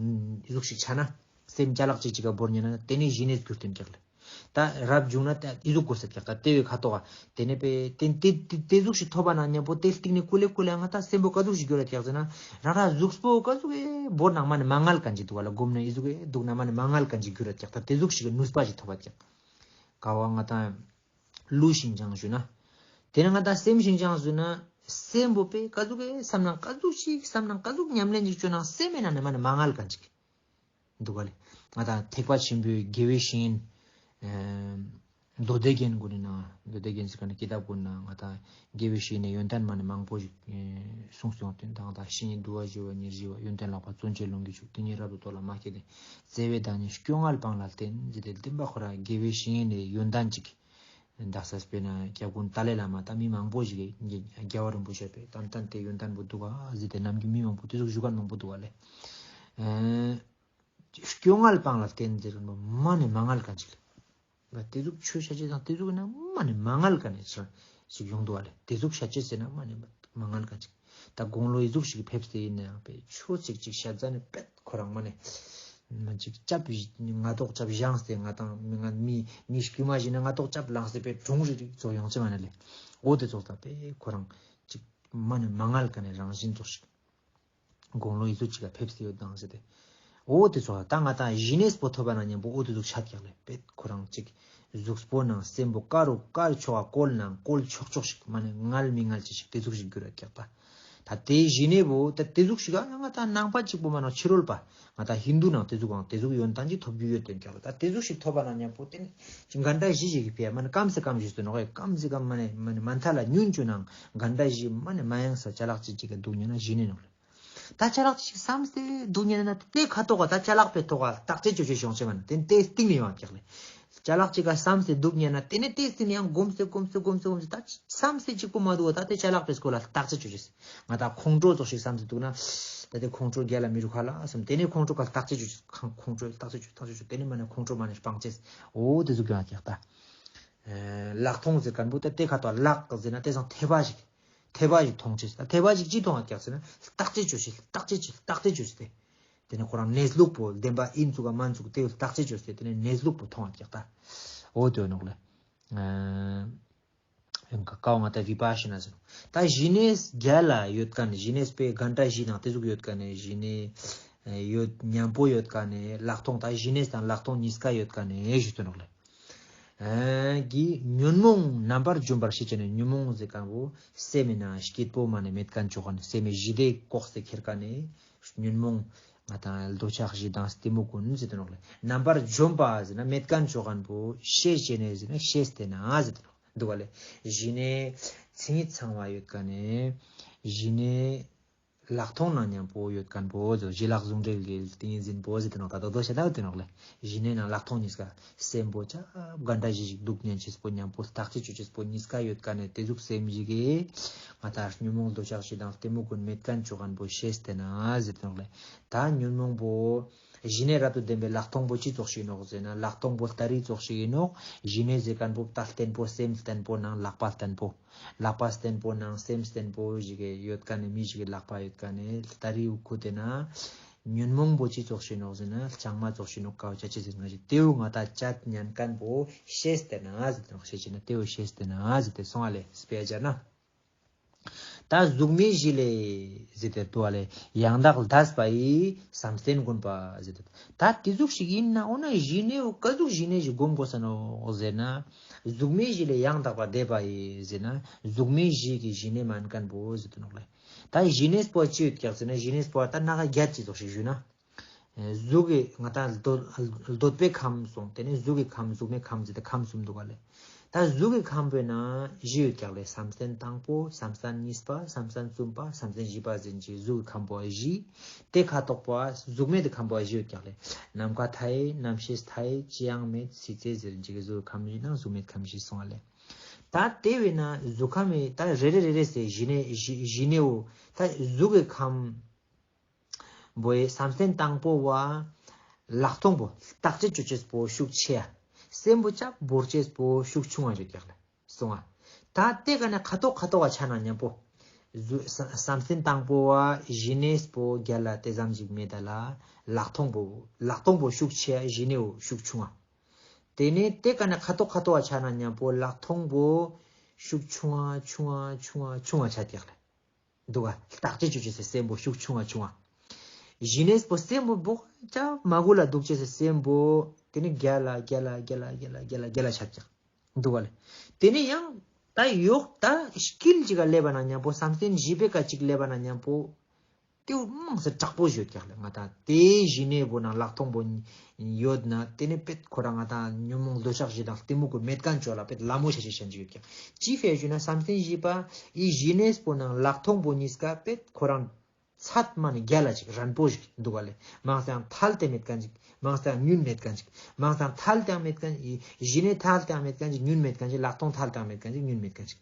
ཟུག་ཞིག་ཆ་ན་སེམས་ཅ་ལག་ཅིག་ཅིག་ག་བོར་ཉན་ན་ཏེ་ནེ་ཞི་གནས་གྱུར་ཏེ་ཀྱག་ལ། ད་རབ་བྱུང་ན་ད་ཨི་ཟུག་དགོས་ས་ཀྱག་ད་ཏེ་བོའི་ཁ་ཐོག་ག་ཏེ་ནེ་པེ་ཏེ་ཏེ་ཏེ་ཏེ་ཟུག་ཞིག་ཐོབ་པ་ན་མཉམ་པོ་ཏེ་སྟིང་ནེ་ཀུ་ལེ་ཀུ་ལེ་ང་ཏང་སེམས་པོ་ཀ་ཟུག་ཞིག་གྱུར་ར་ཀྱག་ཟེར་ན་རང་རང་གཟུགས་པོ་ཀ་ཟུག་གི་བོར་ནང་མ་ཎི་མ་ངལ་མཁན་ཅིག་དུག་ག་ལ། སྒོམ་ནེ་ཨི་ཟུག་གི་དུག་ན་མ་ཎི་མ་ངལ་མཁན་ཅིག་གྱུར་ར་ཀྱག་ད་ཏེ་ཟུག་ཞིག་གི་ནུས་པ་ཞིག་ཐོབ་པ་ཀྱག་ག་བ་ང་ཏང་ལུས་ཤིན་སྦྱངས་ཞུ་ན། ཏེ་ནེ་ང་ཏང་སེམས་ཤིན་སྦྱངས་ཞུ་ན་སེམས་པོ་པེ་ཀ་ཟུག་གི་སམ་ན་ཀ་ཟུག་ཞིག་སམ་ན་ཀ་ཟུག་ཉམས་ལེན་ཅིག་ཅོ་ན་སེམས་མེད་ན་ནི་མ་ཎི་མ་ངལ་མཁན་ཅིག་དུག་ག་ལེ། ང་ཏང་ཐེག་པ་ཆེན་པོའི་དགེ་བའི་བཤེས་གཉེན་ཨེ་མདོ་སྡེ་རྒྱན་གུན་ནི་ནང་མདོ་སྡེ་རྒྱན་ཟེར་ཁན་ནི་ཀི་ཏབ་གུན་ནང་ང་ཏང་དགེ་བའི་བཤེས་གཉེན་ཡོན་ཏན་མ་ཎི་མང་པོ་ཞིག་ཨེ་གསུངས་སོང་། ཏེ་དང་ད་བཤེས་གཉེན་འདུལ་བ་ཞི་བ་ཉེར་ཞི་བ་ཡོན་ཏན་ལག་པ་བརྩོན་བཅས་ལུང་གིས་ཕྱུག་དེ་ཉིད་རབ་ཏུ་རྟོགས་ལ་མ་སྐྱེས་ཏེ། བརྩེ་བས་བདག་ཉིད་སྐྱོ་ངལ་སྤངས་ལ་བརྟེན་ཟེར་ཏེ་བདེན་པ་ཁོ་རང་དགེ་བའི་བཤེས་གཉེན་ནི་ཡོན་ཏན་ཅིག་དག་ས་སྤེར་ན་སྐྱབས་མགོན་ཏཱ་ལའི་བླ་མ་ད་མི་མང་པོ་ཞིག་གི་རྒྱལ་བ་རིན་པོ་ཆེ་པེ་ཏན་ཏན་ཏེ་ཡོན་ཏན་པོ་དུག་ག་ཟེར་ཏེ་ནམ་གྱི་མི་མང་པོ་ཏེ་ཟུག་ཞུ་ཁན་མང་པོ་དུག་ག་ལེ། ཨེ་སྐྱོ་ངལ་སྤངས་ལ་བརྟེན་ཟེར་ཁན་པོ་མ་ཎི་མ་ངལ་མཁན་ཅིག་ལེ། ང་ཏེ་ཟུག་ཆོས་བཤད་ཅེས་དང་ཏེ་ཟུག་ན་མ་ཎི་མ་ངལ་མཁན་ནི་ཅིག་ཡོང་དུག་ག་ལེ། ཏེ་ཟུག་བཤད་ཅེས་ཟེར་ན་མ་ཎི་མ་ངལ་མཁན་ཅིག་ད་དགུང་ལོ་ཨི་ཟུག་ཞིག་ཕེབས་ཏེ་ཨིན་ནའང་པེ་ཆོས་ཅིག་ཅིག་བཤད་ཟ་ནེ་པེ་ཁོ་རང་མ་ཎི་མ་ཅིག་སྐྱབས་ང་ཏོག་སྐྱབས་བཞེངས་ཏེ་ང་ཏང་མི་ང་མི་མི་དཀྱུས་མ་ཞིག་ན་ང་ཏོག་སྐྱབས་ལངས་ཏེ་པེ་གྲོང་རིག་རིག་ཚོགས་ཡོང་ཅེས་མ་ཎི་ལེ། འོ་ཏེ་ཚོགས་ད་པེ་ཁོ་རང་ཅིག་མ་ཎི་མ་ངལ་མཁན་ནི་རང་བཞིན་ཚོགས་ཤིག་དགུང་ལོ་ཨི་ཟུག་ཅིག་ག་ཕེབས་ཏེ་ཡོད་དང་ཟེར་ཏེ། འོ་ཏེ་ཚོགས་ད་ང་ཏང་ཞི་གནས་པོ་ཐོབ་པ་ན་མཉམ་པོ་འོ་ཏེ་ཟུག་ཆ་ཀྱག་ལེ། པེ་ཁོ་རང་ཅིག་གཟུགས་པོ་ནང་སེམས་པོ་ཀ་རུ་ཀ་རུ་ཆོག་ག་བཀོལ་ནང་བཀོལ་ཆོག་ཆོག་ཞིག་མ་ཎི་ངལ་མི་ངལ་ཅིག་ཞིག་ཏེ་ཟུག་ཞིག་གྱུར་ར་ཀྱག་ད། ད་ཏེ་ཞི་གནས་པོ་ད་ཏེ་ཟུག་ཞིག་ག་ང་ཏང་ནང་པ་ཅིག་པོ་མ་ནོག་ཕྱི་རོལ་པ་ང་ཏང་ཧིན་དུ་ནང་ཏེ་ཟུག་གང་ཏེ་ཟུག་ཡོན་ཏན་ཅིག་ཐོབ་རྒྱུ་ཡོད་དེ་ཀྱག་ལེ། ད་ཏེ་ཟུག་ཞིག་ཐོབ་པ་ན་མཉམ་པོ་ཏེ་ནི་ཅིག་གན་ཊ་བཞི་ཞིག་གི་ཕི་ཡ་མ་ཎི་ཀམ་སེ་ཀམ་ཞུས་ཏེ་ནོག་ཡ་ཀམ་སེ་ཀམ་མ་ཎི་མ་ཎི་མ་མཐའ་ལ་ཉུང་ཆུང་ནང་གན་ཊ་བཞི་མ་ཎི་མ་ཡེངས་ས་ཅ་ལག་ཅིག་ཅིག་ག་དུག་ཉན་ན་ཞི་གནས་ནོག་ལེ། ད་ཅ་ལག་ཅིག་སམ་སྟེ་དུག་ཉན་ན་ཏེ་ཁ་ཐོག་ག་ད་ཅ་ལག་པེ་ཐོག་ག་བརྟག་དཔྱད་ཅོ་ཅེས་ཡོང་ཅེས་མ་ནོག་ཏེ་ཏེ་སྟིང་ནེ་ཡོང་ཀྱག་ལེ། ཅ་ལག་ཅིག་ག་སམ་སྟེ་དུག་ཉན་ན་ཏེ་ནེ་ཏེ་སྟིང་ནེ་ཡང་སྒོམ་སེ་སྒོམ་སེ་སྒོམ་སེ་སྒོམ་སེ་ད་སམ་སྟེ་ཅིག་པོ་མ་དུག་པ་ད་ཏེ་ཅ་ལག་པེ་སྐོར་ལ་བརྟག་དཔྱད་ཅོ་ཅེས། ང་ད་ཁོང་ཁྲོ་ཙོགས་ཤིག་སམ་སྟེ་དུག་ན་ད་ཏེ་ཁོང་ཁྲོ་རྒྱལ་ལ་མི་རུ་ཁ་ལ་སམ་ཏེ་ནེ་ཁོང་ཁྲོ་ག་བརྟག་དཔྱད་ཅོ་ཅེས། ཁོང་ཁོང་ཁྲོ་བརྟག་དཔྱད་ཅོ་བརྟག་དཔྱད་ཅོ་ཏེ་ནེ་མ་ཎི་ཁོང་ཁྲོ་མ་ཎི་སྤང་ཅེས། འོ་ཏེ་ཟུག་ཡོང་ཀྱག་ད། ཨེ་ལག་མཐོང་ཟེར་ཁན་པོ་ད་ཏེ་ཁ་ཐོག་ལག་ཟེར་ན་ཏེ་སང་ཐེ་བ་ཞིག་ཐེ་བ་ཞིག་མཐོང་ཅེས། ད་ཐེ་བ་ཞིག་ཅི་མཐོང་ང་ཀྱག་ཟེར་ན་བརྟག་དཔྱད་ཅོ་ཅེས། བརྟག་དཔྱད་ཅོ་བརྟག་དཔྱད་ཅོ་བརྟག་དཔྱད་ཅོ་ཅེས་ཏེ། ཏེ་ནེ་ཁོ་རང་གནས་ལུགས་པོ་བདེན་པ་ཨིན་ཚུག་ག་མན་ཚུག་ཏེ་བརྟག་དཔྱད་ཅོས་ཏེ་ཏེ་ནེ་གནས་ལུགས་པོ་མཐོང་ང་ཀྱག་ད། འོ་ཏེ་ནོག་ལེ། ཨེ་ཡང་ཀ་ཀའོ་ང་ད་བི་པ་ཤི་ན་ཟེར་ནོག་ད་ཞི་གནས་རྒྱལ་ལ་ཡོད་ཁན་ཞི་གནས་པེ་གན་ཊ་བཞི་ནང་ཏེ་ཟུག་ཡོད་ཁན་ནི་ཞི་གནས་ཨེ་ཡོད་མཉམ་པོ་ཡོད་ཁན་ནི་ལག་མཐོང་ད་ཞི་གནས་དང་ལག་མཐོང་ཉིས་ཀ་ཡོད་ཁན་ནི་ཞུ་ཏེ་ནོག་ལེ། ཨེ་གི་ཉོན་མོངས་རྣམ་པར་འཇོམས་པར་ཤེས་བྱ་ནི་ཉོན་མོངས་ཟེར་ཁན་བོ་སེམས་མི་ནང་སྐྱིད་པོ་མ་ནེ་མེད་ཁན་ཅོ་ཁན་ནི་སེམས་མི་ཞི་བདེ་ལྐོག་སེ་ཁྱེར་ཁན་ནི་ཉོན་མོངས་ང་ཏང་འདོད་ཆགས་ཞེ་སྡང་གཏི་མུག་གུན་ཟེར་ཏེ་ནོག་ལེ། རྣམ་པར་འཇོམས་པ་ཟེར་ན་མེད་ཁན་ཅོ་ཁན་བོ་ཤེས་བྱ་ནི་ཟེར་ན་ཤེས་ཏེ་ན་ཟེར་ཏེ་ནོག་དུག་ག་ལེ། ཞི་གནས་མཚན་ཉིད་ཚང་བ་ཡོད་ཁན་ནི་ཞི་གནས་ལག་མཐོང་ནང་མཉམ་པོ་ཡོད་ཁན་བོ་ཟེར་ཞི་ལྷག་ཟུང་འབྲེལ་གྱི་ཏིང་ངེ་འཛིན་པོ་ཟེར་ཏེ་ནོག་ད་དོ་དོ་ཤ་ད་ཏེ་ནོག་ལེ། ཞི་གནས་ནང་ལག་མཐོང་ཉིས་ཀ་སེམས་པོ་ཅ་གན་ཊ་བཞི་ཞིག་དུག་ཉན་ཅེས་པོ་མཉམ་པོ་བརྟག་དཔྱད་ཅོ་ཅེས་པོ་ཉིས་ཀ་ཡོད་ཁན་ནི་ཏེ་ཟུག་སེམས་ཞིག་གི་ང་ད་ཉོན་མོངས་འདོད་ཆགས་ཞེ་སྡང་གཏི་མུག་གུན་མེད་ཁན་ཅོ་ཁན་བོ་ཤེས་ཏེ་ན་ཟེར་ཏེ་ནོག་ལེ། ད་ཉོན་མོངས་པོ་ཞི་གནས་རབ་ཏུ་ལྡན་པའི་ལག་མཐོང་པོ་ཅི་ཙོགས་ཤིག་ཨིན་ནོག་ཟེར་ན་ལག་མཐོང་པོ་སྟ་རི་ཙོགས་ཤིག་ཨིན་ནོག་ཞི་གནས་ཟེར་ཁན་བོ་ད་བརྟན་པོ་སེམས་བརྟན་པོ་ནང་ལག་པ་བརྟན་པོ། ལག་པ་བརྟན་པོ་ནང་སེམས་བརྟན་པོ་ཞིག་ཡོད་ཁན་ནི་མི་ཞིག་གི་ལག་པ་ཡོད་ཁན་ནི་སྟ་རི་བོ་ཁུར་ཏེ་ན་ཉོན་མོངས་པོ་ཅི་ཙོགས་ཤིག་ཨིན་ནོག་ཟེར་ན་ལྕང་མ་ཙོགས་ཤིག་ཨིན་ནོག་ཀའོ་ཅ་ཅི་ཟེར་ན་ཞིག་ཏེ་བོ་ང་ད་ཅད་ཉན་ཁན་བོ་ཤེས་ཏེ་ན་ཟེར་ཏེ་ནོག་ཤེས་ཅེ་ན་ཏེ་བོ་ཤེས་ཏེ་ན་ཟེར་ཏེ་སོང་ཨ་ལེ་སྤེ་ར་ན། ད་གཟུགས་མེད་བཞི་ལས་ཟེར་ཏེ་དུག་པ་ལེ། ཡང་དག་འདས་པ་ཡི་བསམ་གཏན་བསྒོམ་པ་ཟེར་ཏེ། ད་ཏེ་ཟུག་ཞིག་ཨིན་ན་འོ་ན་ཞི་གནས་བོ་ཀ་ཟུག་ཞི་གནས་ཞིག་སྒོམ་དགོས་ས་ནོག་ཟེར་ན། གཟུགས་མེད་བཞི་ལས་ཡང་དག་པར་འདས་པ་ཡི་ཟེར་ན་གཟུགས་མེད་བཞི་གི་ཞི་གནས་མན་ཁན་བོ་ཟེར་ཏེ་ནོག་ལེ། ད་ཞི་གནས་པོ་ཅི་ཡོད་ཀྱག་ཟེར་ན་ཞི་གནས་པོ་ད་སྣ་ཁ་བརྒྱད་ཅིག་ཙོགས་ཤིག་ཞུ་ན། གཟུགས་ཀྱི་ང་ད་འདོད་འདོད་པའི་ཁམས་སོང་ཏེ་ནེ་གཟུགས་ཀྱི་ཁམས་གཟུགས་མེད་ཁམས་ཟེར་ཏེ་ཁམས་གསུམ་དུག་ག་ལེ། ད་གཟུགས་ཀྱི་ཁམས་པོའི་ནང་བཞི་ཡོད་ཀྱག་ལེ། བསམ་གཏན་དང་པོ་བསམ་གཏན་གཉིས་པ་བསམ་གཏན་གསུམ་པ་བསམ་གཏན་བཞི་པ་ཟེར་གྱི་གཟུགས་ཀྱི་ཁམས་པོ་བཞི། ཏེ་ཁ་ཐོག་པོ་གཟུགས་མེད་ཀྱི་ཁམས་པོ་བཞི་ཡོད་ཀྱག་ལེ། ནམ་མཁའ་མཐའ་ཡས་རྣམ་ཤེས་མཐའ་ཡས་ཅི་ཡང་མེད་སྲིད་རྩེ་ཟེར་གྱི་གཟུགས་ཀྱི་ཁམས་བཞི་ནང་གཟུགས་མེད་ཁམས་བཞི་སོང་བ་ལེ། ད་དེ་བས་ན་གཟུགས་ཁམས་མི་ད་རེ་རེ་རེ་རེ་སེ་གཞི་ནས་གཞི་གཞི་ནས་འོ་ད་གཟུགས་ཀྱི་ཁམས་བོའི་བསམ་གཏན་དང་པོ་བ་ལག་མཐོང་པོ་བརྟག་དཔྱད་ཅོ་ཅེས་པོ་ཤུགས་ཆེ་ཡ། སེམས་པོ་ཅག་བོར་ཅེས་པོ་ཤུགས་ཆུང་བ་ཞིག་ཀྱག་ལེ། སོང་ང་། ད་དེ་ཀ་ནས་ཁ་ཐོག་ཁ་ཐོག་བ་ཆ་ན་མཉམ་པོ། གཟུ་ས་བསམ་གཏན་དང་པོ་བ་གཞི་གནས་པོ་རྒྱལ་ལ་དེ་ཙམ་ཞིག་མེད་ད་ལ། ལག་མཐོང་པོ་ལག་མཐོང་པོ་ཤུགས་ཆེ་གཞི་གནས་བོ་ཤུགས་ཆུང་ང་། དེ་ནས་དེ་ཀ་ནས་ཁ་ཐོག་ཁ་ཐོག་བ་ཆ་ན་མཉམ་པོ་ལག་མཐོང་པོ་ཤུགས་ཆུང་ང་ཆུང་ང་ཆུང་ང་ཆུང་ང་ཆ་ཀྱག་ལེ། འདུག་ག། བརྟག་དཔྱད་ཅོ་ཅེས་སི་སེམས་པོ་ཤུགས་ཆུང་ང་ཆུང་ང་། གཞི་གནས་པོ་སེམས་པོ་བོ་ཅག་མ་གུ་ལ་འདུག་ཅེས་སི་སེམས་པོ་དེ་ནི་རྒྱལ་ལ་རྒྱལ་ལ་རྒྱལ་ལ་རྒྱལ་ལ་རྒྱལ་ལ་རྒྱལ་ལ་ཆ་ཀྱག། འདུག་ག་ལེ། དེ་ནས་ཡང་ད་ཡོག་ད་དཀྱིལ་ཅིག་ག་སླེབས་པ་ན་མཉམ་པོ་བསམ་གཏན་བཞི་པའི་ཀ་ཅིག་སླེབས་པ་ན་མཉམ་པོ་དེ་བོ་མང་སེ་དྲག་པོ་ཞིག་ཡོད་ཀྱག་ལེ། ང་ད་དེ་གཞི་གནས་པོ་ནང་ལག་མཐོང་པོ་ཡོད་ན་དེ་ནས་པད་ཁོ་རང་ང་ད་ཉོན་མོངས་འདོད་ཆགས་ཞེ་སྡང་གཏི་མུག་གི་མེད་མཁན་ཅོ་ལ་པད་ལ་མོ་ཆ་ཆ་ཅན་ཅིག་ཡོད་ཀྱག། ཅི་ཕིའ་ཞུ་ན་བསམ་གཏན་བཞི་པ་ཡི་གཞི་གནས་པོ་ནང་ལག་མཐོང་པོ་གཉིས་ཀ་པད་ཁོ་རང་ཚད་མ་ནས་རྒྱལ་ལ་ཅིག་རན་པོ་ཞིག་འདུག་ག་ལེ། མང་སྟེ་ཡང་ཐལ་ཏེ་མེད་མཁན་ཅིག། མང་སྟེ་ཡང་ཉུན་མེད་མཁན་ཅིག། མང་སྟེ་ཡང་ཐལ་ཏེ་ཡང་མེད་མཁན་ཅིག། གཞི་གནས་ཐལ་ཏེ་ཡང་མེད་མཁན་ཅིག། ཉུན་མེད་མཁན་ཅིག། ལག་མཐོང་ཐལ་ཏེ་ཡང་མེད་མཁན་ཅིག། ཉུན་མེད་མཁན་ཅིག།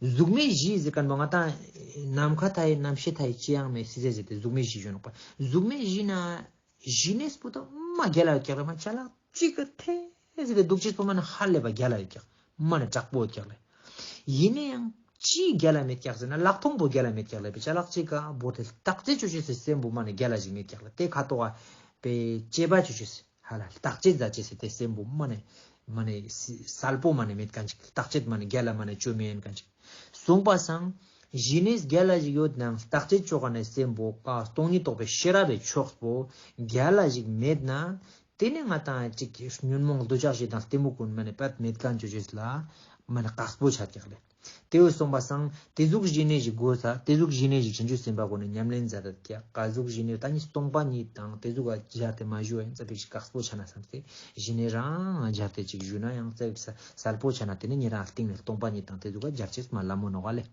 གཟུགས་མེད་གཞི་ཟེར་མཁན་པོ་ང་ད་ནམ་མཁའ་མཐའ་ཡས་རྣམ་ཤེས་མཐའ་ཡས་ཅི་ཡང་མེད་ཟེར་ཟེར་ཏེ་གཟུགས་མེད་གཞི་ཞུ་ནོག་པ། གཟུགས་མེད་གཞི་ན་གཞི་གནས་པོ་ད་མ་རྒྱལ་ལ་ཡོད་ཀྱག་རེ་མ་ཅ་ལག་ཅིག་གི་ཐེ་ཟེར་ཏེ་འདུག་ཅེས་པོ་མ་ནི་ཧ་ལས་པ་རྒྱལ་ལ་ཡོད་ཀྱག། མ་ནི་དྲག་པོ་ཡོད་ཀྱག་ལེ། ཡིན་ན་ཡང་ཅི་རྒྱལ་ལ་མེད་ཀྱག་ཟེར་ན་ལག་མཐོང་པོ་རྒྱལ་ལ་མེད་ཀྱག་ལེ། པེ་ཅ་ལག་ཅིག་ག་བོར་ཏེ་བརྟག་དཔྱད་ཅོ་ཅེས་སི་སེམས་པོ་མ་ནི་རྒྱལ་ལ་ཞིག་མེད་ཀྱག་ལེ། དེ་ཁ་ཐོག་ག་པེ་དཔྱད་པ་ཅོ་ཅེས་སི་ཧ་ལ་བརྟག་དཔྱད་མཛད་ཅེས་སི་དེ་སེམས་པོ་མ་ནི་མ་ནི་སི་གསལ་པོ་མ་ནི་མེད་མཁན་ཅིག། བརྟག་དཔྱད་མ་ནི་རྒྱལ་ལ་མ་ནི་ཅོ་མེད་མཁན་ཅིག། སོང་པ་སང་གཞི་གནས་རྒྱལ་ལ་ཞིག་ཡོད་ནའང་བརྟག་དཔྱད་ཅོ་མཁན་ནི་སེམས་པོ་ཀ་སྟོང་ཉིད་རྟོགས་པའི་ཤེས་རབ་པའི་ཕྱོགས་པོ་རྒྱལ་ལ་ཞིག་མེད་ན། དེ་ནས་ང་ད་ཅིག་ཉོན་མོངས་འདོད་ཆགས་ཞེ་སྡང་གཏི་མུག་གུན་མ་ནི་པད་མེད་མཁན་ཅོ་ཅེས་ལ་མ་ནི་དཀགས་པོ་ཆ་ཀྱག་ལེ། དེ་བོ་སོང་པ་སང་དེ་ཟུག་གཞི་གནས་ཞིག་དགོས་ས། དེ་ཟུག་གཞི་གནས་ཞིག་བྱང་ཆུབ་སེམས་དཔའ་གུན་ནི་ཉམས་ལེན་མཛད་དེ་ཀྱག། ག་ཟུག་གཞི་གནས་ད་ནི་སྟོང་པ་ཉིད་དང་དེ་ཟུག་ག་སྦྱར་ཏེ་མ་ཞུ་བ་ཡང་ཙ་པིག་ཞིག་དཀགས་པོ་ཆ་ན་བསམ་སྟེ་གཞི་གནས་རང་སྦྱར་ཏེ་ཅིག་ཞུ་ན་ཡང་ཙ་པིག་གསལ་པོ་ཆ་ན་དེ་ནི་ཉེ་རང་སྟིང་ནས་སྟོང་པ་ཉིད་དང་དེ་ཟུག་ག་སྦྱར་ཅེས་མ་ལ་མོ་ནོག་ལེ།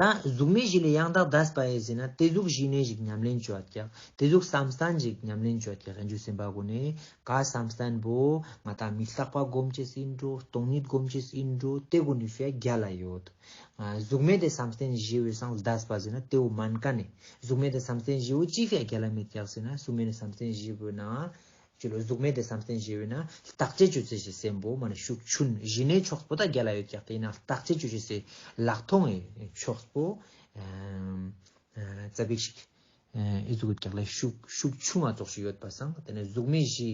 ད་གཟུགས་མེད་གཞི་ལས་ཡང་དག་འདས་པ་ཡི་ཟེར་ན་དེ་ཟུག་གཞི་གནས་ཞིག་ཉམས་ལེན་ཅོ་ཀྱག། དེ་ཟུག་བསམ་གཏན་ཞིག་ཉམས་ལེན་ཅོ་ཀྱག། བྱང་ཆུབ་སེམས་དཔའ་གུན་ནི་ག་བསམ་གཏན་པོ་ང་ད་མི་རྟག་པ་སྒོམ་ཅེས་ཨིན་འགྲོ་སྟོང་ཉིད་སྒོམ་ཅེས་ཨིན་འགྲོ་དེ་གུན་ནི་ཕིའ་རྒྱལ་ལ་ཡོད། གཟུགས་མེད་དེ་བསམ་གཏན་བཞི་བོའི་སང་འདས་པ་ཟེར་ན་དེ་བོ་མན་ཀ་ནས་གཟུགས་མེད་དེ་བསམ་གཏན་བཞི་བོ་ཅི་ཕིའ་རྒྱལ་ལ་མེད་ཀྱག་ཟེར་ན་གཟུགས་མེད་དེ་བསམ་གཏན་བཞི་བོའི་ནང་ཅི་ལོ་གཟུགས་མེད་དེ་བསམ་གཏན་བཞི་བོའི་ནང་བརྟག་དཔྱད་ཅོ་ཅེས་སི་སེམས་པོ་མ་ནི་ཤུགས་ཆུན་གཞི་གནས་ཕྱོགས་པོ་ད་རྒྱལ་ལ་ཡོད་ཀྱག། དེ་ཡིན་ན་བརྟག་དཔྱད་ཅོ་ཅེས་སི་ལག་མཐོང་ངི་ཕྱོགས་པོ་ཙ་པིག་ཞིག་ཨི་ཟུག་ཡོད་ཀྱག་ལེ། ཤུགས་ཤུགས་ཆུང་ང་ཙོགས་ཤིག་ཡོད་པ་སང་དེ་ནས་གཟུགས་མེད་བཞི་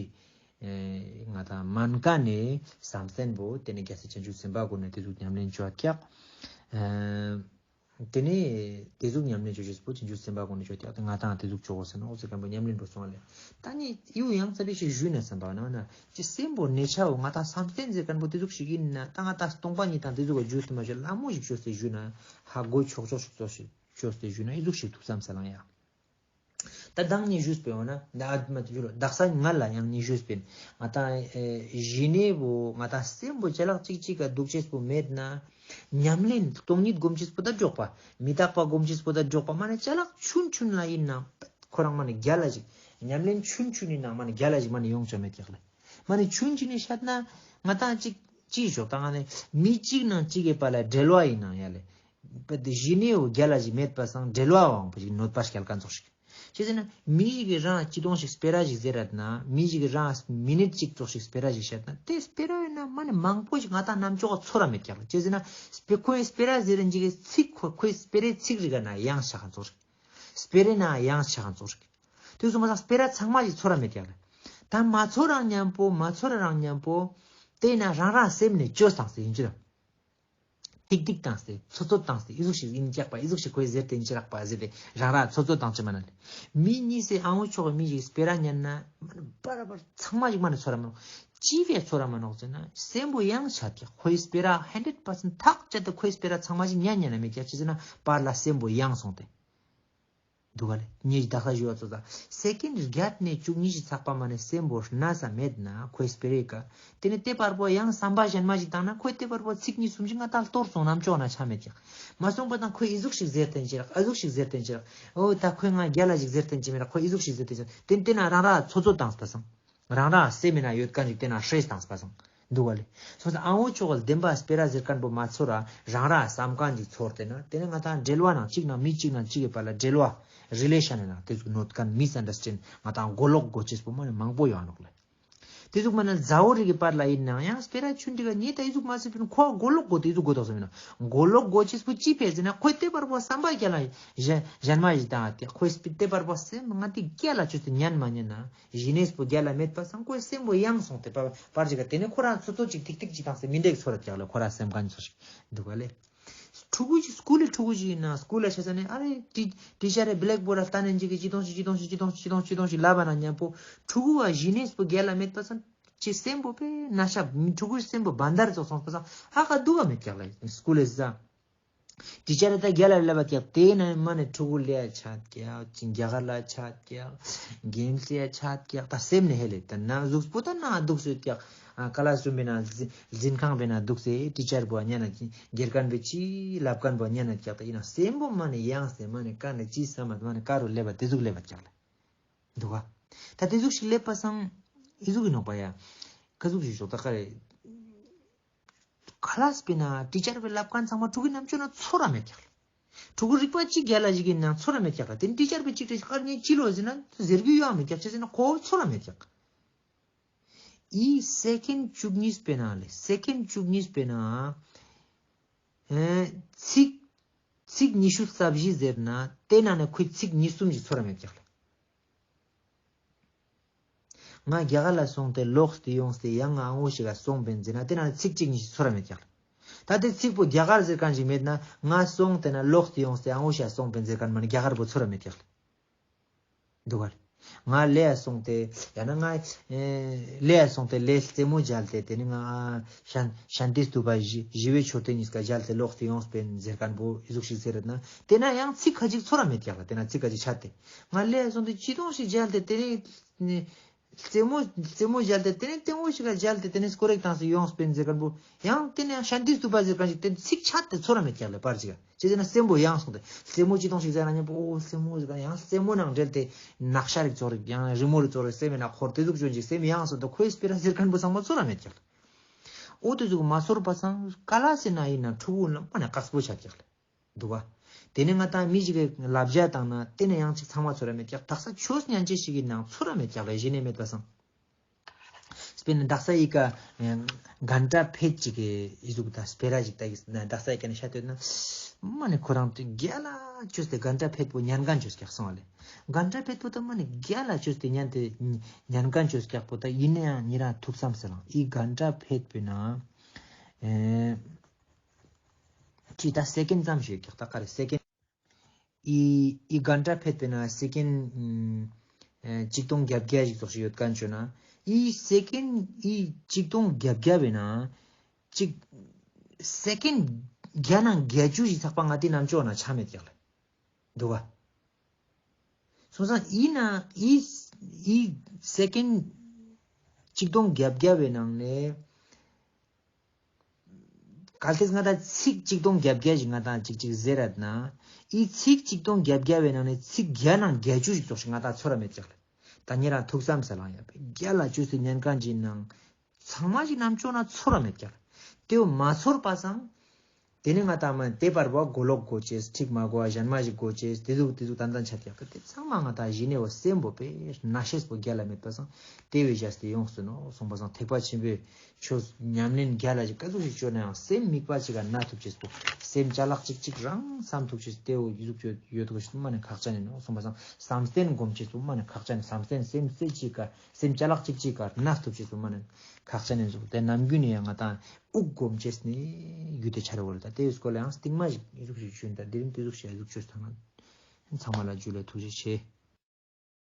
ང་ད་མན་ཀ་ནས་བསམ་གཏན་པོ་དེ་ནས་རྒྱལ་སྲས་བྱང་ཆུབ་སེམས་དཔའ་གུན་ནི་དེ་ཟུག་ཉམས་ལེན་ཅོ་ཀྱག། དེ་ནས་དེ་ཟུག་ཉམས་ལེན་ཅོ་ཅེས་པོ་བྱང་ཆུབ་སེམས་དཔའ་གུན་ནི་ཅོ་ཀྱག། དེ་ང་ཏང་དེ་ཟུག་ཅོ་གོས་ཟེར་ནོག་ཟེར་མཁན་པོ་ཉམས་ལེན་འགྲོ་སོང་བ་ལེ། ད་ནི་ཡུ་ཡང་ཙ་པིག་ཞིག་ཞུས་ན་བསམ་པ་ན་ན་ཅི་སེམས་པོ་གནས་ཆའོ་ང་ཏང་བསམ་གཏན་ཟེར་མཁན་པོ་དེ་ཟུག་ཞིག་ཡིན་ན་ད་ང་ཏང་སྟོང་པ་ཉིད་དང་དེ་ཟུག་ག་རྒྱུས་ལ་མ་ཞུ་ལ་མོ་ཞིག་ཅོས་ཏེ་ཞུས་ན་ཧ་གོ་ཆོག་ཆོག་ཞིག་ཅོས་ཏེ་ཞུས་ན་ཨི་ཟུག་ཞིག་ཐུགས་བསམ་ས་ལང་ཡ། ད་དང་ནི་ཞུས་པའི་འོ་ན་ད་ཨ་མ་དེ་ཞུ་ལོ་དག་ས་ང་ལ་ཡང་ནི་ཞུས་པིན། ང་ཏང་ཨེ་གཞི་གནས་པོ་ང་ཏང་སེམས་པོ་ཅ་ལག་ཅིག་ཅིག་ག་འདུག་ཅེས་པོ་མེད་ན། ཉམས་ལེན་སྟོང་ཉིད་སྒོམ་ཅེས་པོ་ད་འཇོག་པ། མི་རྟག་པ་སྒོམ་ཅེས་པོ་ད་འཇོག་པ་མ་ནི་ཅ་ལག་ཆུན་ཆུན་ལ་ཡིན་ན་ཁོ་རང་མ་ནི་རྒྱལ་ལ་ཞིག། ཉམས་ལེན་ཆུན་ཆུན་ཡིན་ན་མ་ནི་རྒྱལ་ལ་ཞིག་མ་ནི་ཡོང་ཆོག་མེད་ཀྱག་ལེ། མ་ནི་ཆུན་ཆུན་ནི་ཤད་ན་ང་ཏང་ཅིག་ཅི་ཞོག་ད་ང་ནི་མི་གཅིག་ནང་གཅིག་གི་བར་ལ་འབྲེལ་བ་ཡིན་ན་ཡ་ལེ། པ་དེ་གཞི་གནས་བོ་རྒྱལ་ལ་ཞིག་མེད་པ་སང་འབྲེལ་བ་བོ་པ་ཞིག་གནོད་པ་སྐྱེལ་མཁན་ཙོགས་ཤིག། ཅི་ཟེར་ན་མི་ཞིག་གི་རང་སྤྱི་སྟོང་ཞིག་སྤེ་ར་ཞིག་ཟེར་རད་ན་མི་ཞིག་གི་རང་མི་ནིཊ་གཅིག་ཙོགས་ཤིག་སྤེ་ར་ཞིག་བཤད་ན་དེ་སྤེ་ར་ཡིན་ན་མ་ནི་མང་པོ་ཞིག་ང་ཏང་རྣམ་ཅོག་ག་ཚོར་ར་མེད་ཀྱག་ལེ། ཅི་ཟེར་ན་སྤེ་ཁོའི་སྤེ་ར་ཟེར་རན་ཅིག་གི་ཚིག་ཁོ་ཁོའི་སྤེ་རའི་ཚིག་རིག་ག་ན་ཡང་ཆ་མཁན་ཙོགས་ཤིག། སྤེ་རའི་ན་ཡང་ཆ་མཁན་ཙོགས་ཤིག། དེ་སོང་པ་སང་སྤེ་ར་ཚང་མ་ཞིག་ཚོར་ར་མེད་ཀྱག་ལེ། ད་མ་ཚོར་རང་མཉམ་པོ་མ་ཚོར་རང་མཉམ་པོ་དེ་ན་རང་རང་སེམས་ནས་བཅོས་བཏང་སྟེ་ཡིན་ཅི་ར། ཐིག་ཐིག་བཏང་སྟེ་ཚོད་ཚོད་བཏང་སྟེ་ཨི་ཟུག་ཞིག་ཡིན་ཀྱག་པ། ཨི་ཟུག་ཞིག་ཁོས་ཟེར་ཏེ་ཡིན་ཅི་རག་པ་ཟེར་ཏེ་རང་རང་ཚོད་ཚོད་བཏང་ཅི་མ་ན་ལེ། མི་གཉིས་སེ་ཨ་འོ་ཆོག་མི་ཞིག་སྤེ་ར་ཉན་ན་མ་ནི་བར་བར་ཚང་མ་ཞིག་མ་ནི་ཚོར་ར་མ་ནོག། ཅི་བས་ཚོར་ར་མ་ནོག་ཟེར་ན་སེམས་པོ་ཡང་ཆ་ཀྱག། ཁོའི་སྤེ་ར་ཧན་ཌེཌ་པར་སེན་ཊི་ཐག་བཅད་དེ་ཁོའི་སྤེ་ར་ཚང་མ་ཞིག་ཉན་ཉན་ན་མེད་ཀྱག། ཅི་ཟེར་ན་བར་ལ་སེམས་པོ་ཡང་སོང་སྟེ། འདུག་ག་ལེ། ངས་ད་ཁ་ཞུ་བ་ཚོ་ད་སེ་ཀེན་ཌ་བརྒྱད་ནས་བཅུ་གཉིས་ཤིག་ཚག་པ་མ་ནི་སེམས་པོ་གནས་ས་མེད་ན་ཁོའི་སྤེ་རའི་ཀ་དེ་ནས་དེ་བར་པོ་ཡང་བསམ་པ་གཞན་མ་ཞིག་བཏང་ན་ཁོས་དེ་བར་པོ་ཚིག་གཉིས་གསུམ་ཞིག་ང་ད་གཏོར་སོང་རྣམ་ཅོག་ན་ཆ་མེད་ཀྱག། མ་སོང་པ་དང་ཁོས་ཨི་ཟུག་ཞིག་ཟེར་ཏེན་ཅི་རག། ཨ་ཟུག་ཞིག་ཟེར་ཏེན་ཅི་རག། འོ་ད་ཁོས་ང་རྒྱལ་ལ་ཞིག་ཟེར་ཏེན་ཅི་མེད་རག། ཁོས་ཨི་ཟུག་ཞིག་ཟེར་ཏེན་ཅི་རག། དེ་དེ་ན་རང་ར་ཚོད་ཚོད་བཏང་སྤ་སང་། རང་ར་སེམས་མི་ན་ཡོད་མཁན་ཞིག་དེ་ན་ཧྲེས་བཏང་སྤ་སང་། འདུག་ག་ལེ། སོང་ཙང་ཨ་བོ་ཙོགས་ལ་བདེན་པ་སྤེ་ར་ཟེར་མཁན་པོ་མ་ཚོར་ར་རང་ར་བསམ་མཁན་ཅིག་ཚོར་ཏེ་ན་དེ་ནས་ང་ཏང་འབྲེལ་བ་ནང་གཅིག་ནང་མི་གཅིག་ནང་གཅིག་གི་བར་ལ་འབྲེལ་བ་རི་ལེ་ཤན་ནང་དེ་ཟུག་གནོད་མཁན་མི་སི་ཨན་ཌར་སི་ཊེན་ང་ཏང་མགོ་ལོག་དགོས་ཅེས་པོ་མ་ནི་མང་པོ་ཡོང་ནོག་ལེ། དེ་ཟུག་མ་ན་མཛའ་བོ་རིགས་ཀྱི་བར་ལ་ཡིན་ནའང་ཡང་སྤེ་ར་ཆུང་འདི་ག་ཉེ་ད་ཨི་ཟུག་མ་ཟེར་པིན་ཁོ་མགོ་ལོག་དགོས་ཏེ་ཨི་ཟུག་དགོས་དོག་ཟེར་མིན་ན། མགོ་ལོག་དགོས་ཅེས་པོ་ཅི་ཕེ་ཟེར་ན་ཁོའི་ལྟེ་བར་པོ་བསམ་པ་རྒྱལ་ལ་གཞན་གཞན་མ་ཞིག་དང་ཨ་ཏེ་ཁོའི་ལྟེ་བར་པོ་སེམས་ང་ཏི་རྒྱལ་ལ་ཆུ་ཏེ་ཉན་མ་ཉན་ན་ཞི་གནས་པོ་རྒྱལ་ལ་མེད་པ་སང་ཁོའི་སེམས་པོ་ཡང་སོང་སྟེ་པ་པར་ཅིག་ག་དེ་ནས་ཁོ་རང་ཚོ་ཚོ་ཅིག་ཐིག་ཐིག་ཅིག་དང་སེ་མི་འདེག་ཚོར་ར་རྒྱག་ལ་ཁོ་རང་སེམས་ཁན་ཚོ་ཞིག་འདུག་ག་ལེ། ཕྲུ་གུ་ཅིག་སྐུལ་ལེ་ཕྲུ་གུ་ཅིག་ཡིན་ན་སྐུལ་ལ་ཆ་ས་ནས་ཨ་རེ་ཊི་ཊི་ཆར་རེ་བི་ལེག་བོར་ལ་ལྟ་ནས་ཅིག་གི་ཅི་གཏོང་ཞིག་ཅི་གཏོང་ཞིག་ཅི་གཏོང་ཞིག་ཅི་གཏོང་ཞིག་ལབ་པ་ན་མཉམ་པོ་ཕྲུ་གུ་བ་ཞི་གནས་པོ་རྒྱལ་ལ་མེད་པ་སང་ཅི་སེམས་པོ་པེ་ན་ཤ་ཕྲུ་གུའི་སེམས་པོ་བན་དར་ཙོགས་སོང་པ་སང་ཧ་ཁ་འདུག་ག་མེད་ཀྱག་ལ་སྐུལ་ལེ་ཟ། ཊི་ཆར་རེ་ད་རྒྱལ་ལ་ལབ་པ་ཀྱག་དེ་ན་མ་ནས་ཕྲུ་གུ་ལེ་ཡ་ཆད་ཀྱག་ཅིང་རྒྱ་གར་ལ་ཆད་ཀྱག་གེམ་སི་ཡ་ཆད་ཀྱག་ད་སེམས་ནས་ཧེ་ལེ་ད་ན་གཟུགས་པོ་ད་ན་འདུག་སོད་ཀྱག་ཨ་ཀ་ལ་སུམ་པེ་ན་འཛིན་ཁང་པེ་ན་འདུག་སེ་ཊི་ཆར་བོ་ཉན་ན་ཅིང་དགེ་རྒན་པོ་ཅི་ལབ་མཁན་པོ་ཉན་ན་ཀྱག་ད་ཡིན་ན་སེམས་པོ་མ་ནས་ཡང་སེ་མ་ནས་ཀ་ནས་ཅི་ས་མ་མ་ནས་ཀ་རུ་ལེབ་པ་དེ་ཟུག་ལེབ་པ་ཀྱག་ལ་འདུག་ག་ད་དེ་ཟུག་ཞིག་ལེབ་པ་སང་ཨི་ཟུག་གི་ནོག་པ་ཡ་ཀ་ཟུག་ཞིག་ཞོག་ད་ཀ་རེ་ཁ་ལས་པེ་ན་ཊི་ཆར་པེ་ལབ་མཁན་ཚང་མ་ཕྲུ་གུའི་རྣམ་ཅོ་ན་ཚོར་ར་མེད་ཀྱག་ལ། ཕྲུ་གུ་རིག་པ་གཅིག་རྒྱལ་ལ་ཞིག་ཡིན་ན་ཚོར་ར་མེད་ཀྱག་ལ། དེ་ཊི་ཆར་པེ་གཅིག་རེ་ཞིག་ཁར་ངས་ཅི་ལོ་ཟེར་ན་ཟེར་རྒྱུ་ཡོད་མེད་ཀྱག་ཅི་ཟེར་ན་ཁོ་ཚོར་ར་མེད་ཀྱག་ཨི་སེ་ཀེན་བཅུ་གཉིས་པེ་ན་ལེ་སེ་ཀེན་བཅུ་གཉིས་པེ་ན་ཨེ་ཚིག་ཚིག་ཉི་ཤུ་རྩ་བཞི་ཟེར་ན་དེ་ནང་ནས་ཁོའི་ཚིག་ཉིས་གསུམ་ཞིག་ཚོར་ར་མེད་ཀྱག་ལ། ང་རྒྱ་གར་ལ་སོང་སྟེ་ལོག་སྟེ་ཡོང་སྟེ་ཡང་ང་ཨང་བོ་ཞིག་ག་སོང་པིན་ཟེར་ན་དེ་ན་ཚིག་གཅིག་ཉིས་ཤིག་ཚོར་ར་མེད་ཀྱག་ལ། ད་དེ་ཚིག་པོ་རྒྱ་གར་ཟེར་མཁན་ཞིག་མེད་ན་ང་སོང་སྟེ་ན་ལོག་སྟེ་ཡོང་སྟེ་ཨང་བོ་ཞིག་ག་སོང་པིན་ཟེར་མཁན་མ་ནི་རྒྱ་གར་པོ་ཚོར་ར་མེད་ཀྱག་ལ། འདུག་ག་ལེ། ང་ལེ་ཡ་སོང་སྟེ་ཡང་ན་ང་ཨེ་ལེ་ཡ་སོང་སྟེ་ལེ་རྩེད་མོ་མཇལ་ཏེ་དེ་ནི་ང་ཤན་ཤན་ཏི་སྟུ་པ་ཞི་ཞི་བའི་མཆོད་རྟེན་གཉིས་ཀ་མཇལ་ཏེ་ལོག་སྟེ་ཡོང་སྤེན་ཟེར་མཁན་པོ་ཨི་ཟུག་ཞིག་ཟེར་རེད་ན་དེ་ན་ཡང་ཚིག་ཁ་ཅིག་ཚོར་ར་མེད་ཀྱག་ལ། དེ་ན་ཚིག་ཁ་ཅིག་ཆད་དེ་ང་ལེ་ཡ་སོང་སྟེ་ཅི་གཏོང་ཞིག་མཇལ་ཏེ་དེ་ནི་རྩེད་མོ་རྩེད་མོ་མཇལ་ཏེ་དེ་ནི་ལྟད་མོ་ཞིག་ག་མཇལ་ཏེ་དེ་ནི་སྐོར་རེག་བཏང་སྟེ་ཡོང་སྤེན་ཟེར་མཁན་པོ་ཡང་དེ་ནི་ཡང་ཤན་ཏི་སྟུ་པ་ཟེར་མཁན་ཞིག་དེ་ཚིག་ཆད་དེ་ཚོར་ར་མེད་ཀྱག་ལ་པར་ཅིག་ག་ཅི་ཟེར་ན་སེམས་པོ་ཡང་སོང་སྟེ་རྩེད་མོ་ཅི་གཏོང་ཞིག་ཟེར་ན་མཉམ་པོ་ཨོ་རྩེད་མོ་ཟེར་ག་ཡང་རྩེད་མོ་ནང་འབྲེལ་ཏེ་ནག་ཤ་རིག་ཚོར་རིག་ཡང་རི་མོ་རིག་ཚོར་རིག་སེམས་ཡིན་ན་འཁོར་དེ་ཟུག་བྱོན་ཞིག་སེམས་ཡང་སོང་སྟེ་ཁོའི་སྤེ་ར་ཟེར་མཁན་པོ་ཚང་མ་ཚོར་ར་མེད་ཀྱག་ལ། ཨོ་དེ་ཟུག་མ་ཚོར་པ་སང་ཀ་ལ་སེ་ན་ཡིན་ན་ཕྲུ་གུ་ལ་མ་ན་དཀགས་པོ་ཆགས་ཀྱག་ལ། འདུག་ག་དེ་ནས་ང་ཏང་མི་ཞིག་གི་ལབ་བྱ་བཏང་ན་དེ་ནས་ཡང་ཅིག་ཚང་མ་ཚོར་ར་མེད་ཀྱག་དག་ས་ཆོས་ཉན་ཅེས་ཞིག་གི་ནང་ཚོར་ར་མེད་ཀྱག་ལ་ཞི་གནས་མེད་པ་སང་། དཔེར་ན་དག་ས་ཡི་ག་གན་ཊ་ཕེད་ཅིག་གི་ཨི་ཟུག་ད་སྤེ་ར་ཞིག་ད་གི་དག་ས་ཡི་ག་ནས་ཤ་ཐོས་ན་མ་ནི་ཁོ་རང་དུ་རྒྱལ་ལ་བཅོས་ཏེ་གན་ཊ་ཕེད་པོ་ཉན་གན་བཅོས་ཀྱག་སོང་བ་ལེ། གན་ཊ་ཕེད་པོ་ད་མ་ནི་རྒྱལ་ལ་བཅོས་ཏེ་ཉན་ཏེ་ཉན་གན་བཅོས་ཀྱག་པོ་ད་ཡིན་ན་ཡང་ཉེ་རང་ཐུགས་བསམ་ཟེར་ལང་ཨི་གན་ཊ་ཕེད་པོའི་ནང་ཨེ་ཅི་ད་སེ་ཀེན་ཙམ་ཞིག་ཀྱག་ད་ག་རེ་སེ་ཀེན་ཨི་ཨི་གན་ཊ་ཕེད་པོའི་ནང་སེ་ཀེན་ཨེ་ཆིག་སྟོང་བརྒྱད་བརྒྱ་ཞིག་ཙོགས་ཞིག་ཡོད་མཁན་བྱུང་ན་ཨི་སེ་ཀེན་ཨི་ཆིག་སྟོང་བརྒྱད་བརྒྱ་བོའི་ནང་ཅིག་སེ་ཀེན་བརྒྱ་ནང་བརྒྱད་ཅུ་ཞིག་ཚག་པ་ང་ཏི་རྣམ་ཅོ་ན་ཆ་མེད་ཀྱག་ལ། འདུག་ག་སོང་ཙང་ཡིན་ན་ཨི་ཨི་སེ་ཀེན་ཆིག་སྟོང་བརྒྱད་བརྒྱ་བོའི་ནང་ནས་གལ་ཏེ་ང་ཏང་ཚིག་ཆིག་སྟོང་བརྒྱད་བརྒྱ་ཞིག་ང་ཏང་ཅིག་ཅིག་ཟེར་རད་ན། ཨི་ཚིག་ཆིག་སྟོང་བརྒྱད་བརྒྱ་བའི་ནང་ནས་ཚིག་བརྒྱ་ནང་བརྒྱད་ཅུ་ཞིག་ཙོགས་ཤིག་ང་ཏང་ཚོར་ར་མེད་ཀྱག་ལ། ད་ཉེ་རང་ཐུགས་བསམ་ཟེར་ལང་ཡ་པེ་རྒྱལ་ལ་བཅོས་ཏེ་ཉན་མཁན་ཅིག་ནང་ཚང་མ་ཞིག་རྣམ་ཅོ་ན་ཚོར་ར་མེད་ཀྱག་ལ། དེ་བོ་མ་ཚོར་པ་སང་། དེ་ནི་ང་ཏང་མ་དེ་བར་བ་མགོ་ལོག་དགོས་ཅེས་ཁྲིག་མ་དགོས་པ་གཞན་མ་ཞིག་དགོས་ཅེས་དེ་ཟུག་དེ་ཟུག་ཏན་ཏན་ཆ་ཀྱག་གི་དེ་ཚང་མ་ང་ཏང་ཞི་གནས་བོ་སེམས་པོ་པེ་ན་ཤེས་པོ་རྒྱལ་ལ་མེད་པ་སང་དེ་བས་བཞག་སྟེ་ཡོངས་སུ་ནོ་གསུངས་པ་སང་ཐེག་པ་ཆེན་པོའི་ཆོས་ཉམས་ལེན་རྒྱལ་ལ་ཞིག་ག་ཟུག་ཞིག་བཅོས་ན་ཡང་སེམས་དམིགས་པ་ཅིག་ག་ན་ཐུབ་ཅེས་པོ་སེམས་ཅ་ལག་ཅིག་ཅིག་རང་བསམ་ཐུབ་ཅེས་དེ་བོ་ཡི་ཟུག་ཡོད་དགོས་ཤེས་མ་ནི་ཁག་ཅན་ཡིན་ནོ་གསུངས་པ་སང་བསམ་གཏན་སྒོམ་ཅེས་པོ་མ་ནི་ཁག་ཅན་ཡིན། བསམ་གཏན་སེམས་རྩེ་གཅིག་ག་སེམས་ཅ་ལག་ཅིག་ཅིག་ག་ན་ཐུབ་ཅེས་པོ་མ་ནི་ཁག་ཅན་ཡིན་ཟུག་དེ་ནམ་རྒྱུན་ནས་ཡང་ང་ཏང་དབུགས་སྒོམ་ཅེས་ནི་རྒྱུད་དེ་ཆ་རེ་བོ་ལ་ད་དེའི་སྐོར་ལ་ཡང་སྟིང་མ་ཞིག་ཡི་ཟུག་ཞིག་བྱུང་ད་དེ་རིང་དེ་ཟུག་ཞིག་ཡི་ཟུག་བཅོས་ཐང་ན་ཚང་མ་ལ་ཇུ་ལེ་ཐུགས་རྗེ་ཆེ།